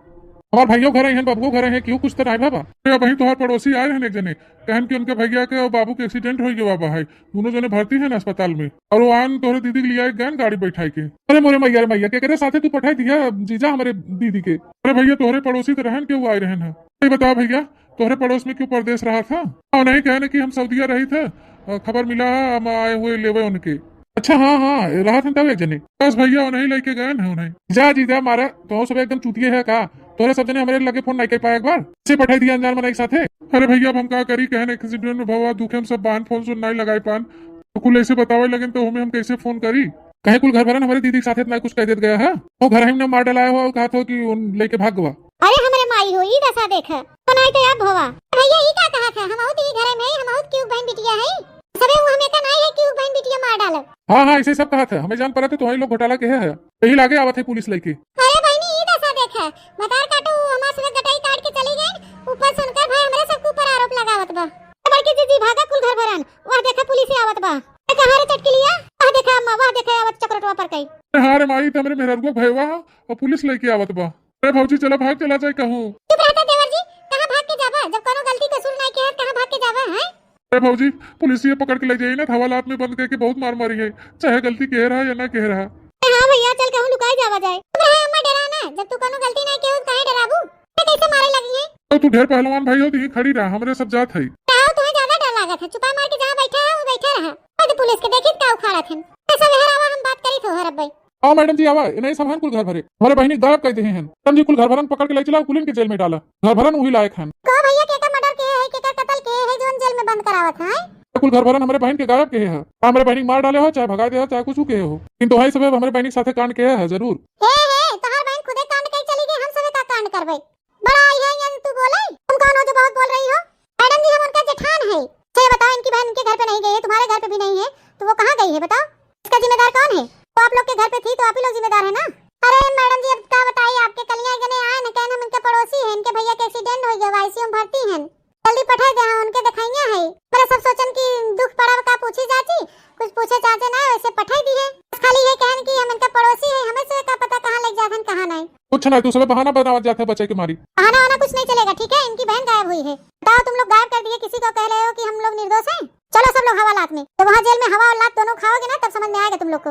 हमार भाइयों घर हैं, बबुओ घर हैं, क्यों कुछ तो नहीं भवा? अरे, अबहीं तोहार पड़ोसी आए रहन एक जने, कहन कि उनके भैया के और बाबू के एक्सीडेंट हो गया बा है, दोनों जने भर्ती हैं अस्पताल में, और वो आन तोहरे दीदी के लिए आए गए गाड़ी बैठाए के। अरे मोरे मैया रे मैया, केकरे साथे तू पठाई दिया जीजा हमारे दीदी के? अरे भैया, तोहरे पड़ोसी तो रहन के वो आए रहन है। ये बताओ भैया, तोहरे पड़ोस में क्यों परदेस रहा था? और नहीं कहने कि हम सऊदिया रही थे, अ, खबर मिला है, हम आए हुए लेवे उनके। अच्छा, हाँ, हाँ, रहत हैं तब एक जने। बस भैया, उन्हीं लेके गए हैं उन्हीं। जा जी, जा मारा, तो सब एकदम चूतिए है का? तोहरे सब जने हमरे लगे फोन नहीं कर पाए एक बार? से पठाई दिया अनजान मनई के साथे। अरे भैया, अब हम का करी, कहन एक्सीडेंट में भवा दुखे हम सब बाहन फोन सुन नहीं लगाए पान। तो कुल ऐसे बतावे लगन तो हमें हम कैसे फोन करी? कहे कुल घर भरन हमरे दीदी के साथे इतना कुछ कह देत गया है। वो घर ही में मार डलाए हो, कहा था कि उन लेके भाग गवा। अरे हमरे माई हो, ई दशा देख। बनाई तो अब भवा। भैया, ई का कहा था? हम बहुत ई घरे में, हम बहुत क्यों बहन बिटिया है। सबे वो हमें का नहीं है कि वो बहन बिटिया मार डालो। हाँ, हाँ, ऐसे सब कहा था। हमें जान पड़ा था तुम्हारे लोग घोटाला के है। यही लागे आवत है पुलिस लेके। अरे बहनी, ई दशा देख। बतार काटो, वो हमार सब गटाई काट के चली गई। ऊपर से उनकर भाई हमरे सबके ऊपर आरोप लगावत बा। बड़की जीजी, भागा कुल घर भरन। वाह, देखा पुलिस आवत बा। ए, कहाँ रे चटकिलिया? वाह, देखा अम्मा, वाह, देखा आवत चकरोटवा पर कई। हाँ रे माई, त हमरे मेहररुआ भयवा और पुलिस लेके आवत बा। अरे भौजी, चला भाग, चला जाए कहूँ। चुप रहता देवर जी, कहाँ भाग के जाबा? जब कोनो गलती कसूर नहीं किया, कहाँ भाग के जाबा, हैं? अरे भौजी, पुलिस ये पकड़ के ले जाई ना, हवालात में बंद करके बहुत मार मारी है, चाहे गलती कह रहा या ना कह रहा। अरे हाँ भैया, चल कहूँ लुकाई जावा जाए। चुप रहे अम्मा, डरा ना, जब तू कोनो गलती नहीं किया, काहे डराबू? ये कैसे मारे लगी है? तो तू ढेर पहलवान भाई हो, तो यहीं खड़ी रहा, हमरे सब जात है। ताऊ, तुम्हें ज्यादा डर लागत है, चुपा मार के जहाँ बैठा है, वो बैठा रहा। खुद पुलिस के देखित का उखाड़त है। ऐसा मेहरावा हम बात करी तो हर अब्बे। आओ मैडम जी, आवा, इन्हें सब हन कुल घर भरे। हमारे बहिनी गायब कर दे हैं। मैडम जी, कुल घर भरन पकड़ के ले चलाओ, कुलिन के जेल में डाला। घर भरन वही लायक हन। का भैया, केकर मर्डर के है, केकर कत्ल के है, जोन जेल में बंद करावत है? कुल घर भरन हमारे बहन के गायब के है। हमारे बहनी मार डाले हो, चाहे भगा दे हो, चाहे कुछ के हो, लेकिन तो है सब हमारे बहनी के साथे कांड के है जरूर। हे, हे, तोहार बहन खुदे कांड कई चली गई, हम सबे का कांड करबे? बड़ा आई है यहाँ तू बोले, तुम कौन हो जो बहुत बोल रही हो? मैडम जी, हम उनका जेठान है। अच्छा, ये बताओ, इनकी बहन इनके घर पे नहीं गई है, तुम्हारे घर पे भी नहीं है, तो वो कहाँ गई है बताओ? इसका जिम्मेदार कौन है? वो आप लोग के घर पे थी तो आप ही लोग जिम्मेदार है ना? अरे मैडम जी, अब का बताई आपके, कलिया जने आए न, कहन हम इनके पड़ोसी हैं, इनके भैया के एक्सीडेंट हो गया, आईसीयू में भर्ती हैं, जल्दी पठाई दे, हम उनके दिखाइया है। पर सब सोचन कि दुख पड़ब का पूछी चाची, कुछ पूछे चाचे ना, वैसे पठाई दी है। बस खाली ये कहन कि हम इनका पड़ोसी है, हमें से का पता कहाँ लग जात हन, कहाँ नहीं। कुछ नहीं, तू सबे बहाना बनावत जात है बचे के मारी। बहाना वाना कुछ नहीं चलेगा, ठीक है? इनकी बहन गायब हुई है। बताओ, तुम लोग गायब कर दिए, किसी को कह रहे हो कि हम लोग निर्दोष हैं? चलो सब लोग हवालात में, जब वहाँ जेल में हवा और लात दोनों खाओगे ना, तब समझ में आएगा तुम लोग को।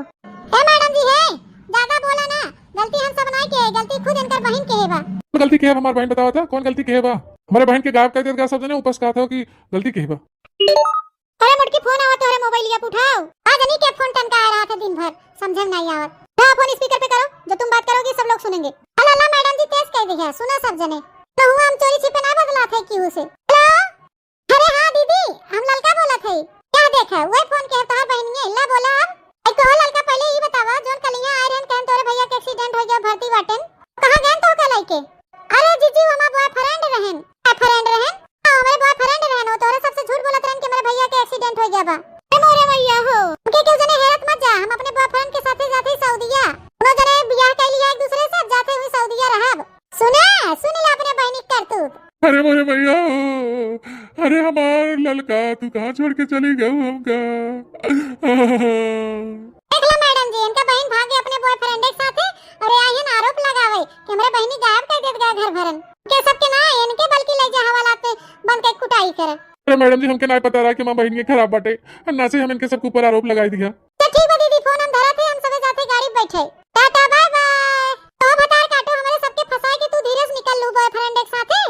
हे मैडम जी, हे, ज्यादा बोला ना, गलती हम सब नहीं के, गलती खुद इनकर बहन के है बा। गलती के है हमार बहन, बतावा था कौन गलती के है बा? हमारे बहन के गायब कर दिया सब जने, ऊपर से कहा था कि गलती के है बा। अरे मोटकी, फोन आवत तोहरे मोबाइलिया पे, उठाओ। आज नहीं के फोन टनकाए रहा था दिन भर, समझे में नहीं आवत। उठाओ फोन, स्पीकर पे करो, जो तुम बात करोगी सब लोग सुनेंगे। अला ला मैडम जी, तेज कह दिया, सुना सब जने। तो हुआ हम चोरी छिपे ना बदला थे क्यों से। हेलो, अरे हाँ दीदी, हम ललका बोला थे। क्या देखा, वही फोन के तोहर बहनिया, इल्ला बोला अब। आई कहो ललका, पहले ये बतावा, जोन कलिया आए रहन, कहन तोरे भैया के एक्सीडेंट हो गया, भर्ती बाटेन, कहाँ गए तो का लइके? अरे जीजी, वो हमार बॉयफ्रेंड रहन। बॉयफ्रेंड रहन? हाँ, हमारे बॉयफ्रेंड रहन। वो तोरे सबसे झूठ बोलत रहन कि मेरे भैया के एक्सीडेंट हो गया बा। अरे मोरे मैया हो, उनके क्यों जने हेरत मत जा, हम अपने बॉयफ्रेंड के साथे जाते ही सऊदिया। दोनों जने बियाह कर लिया एक दूसरे से, अब जाते हुए सऊदिया रहब। सुने, सुन ले अपने बहनी के करतूत। अरे मोरे मैया हो, अरे हमार ललका, तू कहाँ छोड़ के चली गऊ हमका? देख लो मैडम जी, इनका बहन भागे अपने बॉयफ्रेंड के साथे, अरे आइहन आरोप लगावे कि हमरे बहनी गायब कर देत गया घर भरन। के सबके ना, इनके बल्कि ले जा हवालात पे बंद के कुटाई करे। अरे मैडम जी, हमके ना पता रहा कि हमार बहन के खराब बाटे, ना से हम इनके सबके ऊपर आरोप लगाई दिया। तो ठीक बा दीदी, फोन हम धरत है, हम सबे जाते गाड़ी बैठे। Tata bye bye. तो भतार काटो, हमरे सबके फंसाए के तू धीरे से निकल लू बॉयफ्रेंड के साथे,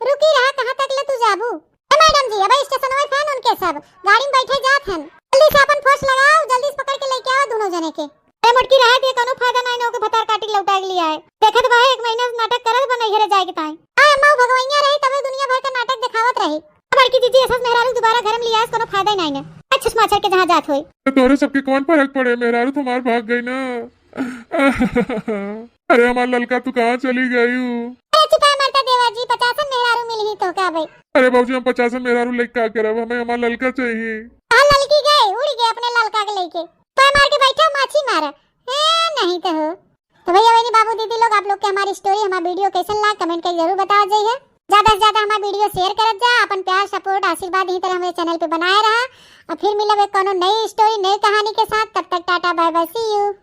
रुकी रहा, कहाँ तक ले तू जाबू? ए मैडम जी, अबे स्टेशन में फैन उनके सब, गाड़ी में बैठे जात हन। जल्दी से अपन फोर्स लगाओ, जल्दी से पकड़ के लेके आओ दोनों जने के। ए मोटकी, रहा दे, कोनो फायदा नहीं ना, ओके भतार काटी लौटा के लिया है। देखत बा, एक महीना से नाटक करत बा नैहरे जाए के ताई। आ अम्मा, भगवैया रही तबे दुनिया भर का नाटक दिखावत रही। अब बड़की जीजी, ऐसा मेहरारू दोबारा घर में लिया, कोनो फायदा ही नहीं ना। अच्छा, माछर के जहाँ जात होई। तो तोरे सबके कौन फर्क पड़े, मेहरारू तुम्हार भाग गई ना। अरे हमार ललका, तू कहाँ चली गई हूँ? अरे चुपा मरता देवर जी, पचासन मेहरारू मिली ही तो का भाई। अरे बाबूजी, हम पचासन मेहरारू लेके का करब, हमें हमार ललका चाहिए। हाँ, ललकी गए, उड़ गए अपने ललका के लेके। चुपा मार के बैठा, माछी मारा। ए, नहीं तो हो। तो भैया बहनी बाबू दीदी लोग, आप लोग के हमारी स्टोरी, हमारा वीडियो कैसन लाग, कमेंट करके जरूर बतावा जाइए। ज्यादा से ज्यादा हमारा वीडियो शेयर करत जा, अपन प्यार सपोर्ट आशीर्वाद यही तरह हमारे चैनल पे बनाए रहा। और फिर मिलब एक कोनो नई स्टोरी, नई कहानी के साथ। तब तक टाटा बाय बाय, सी यू।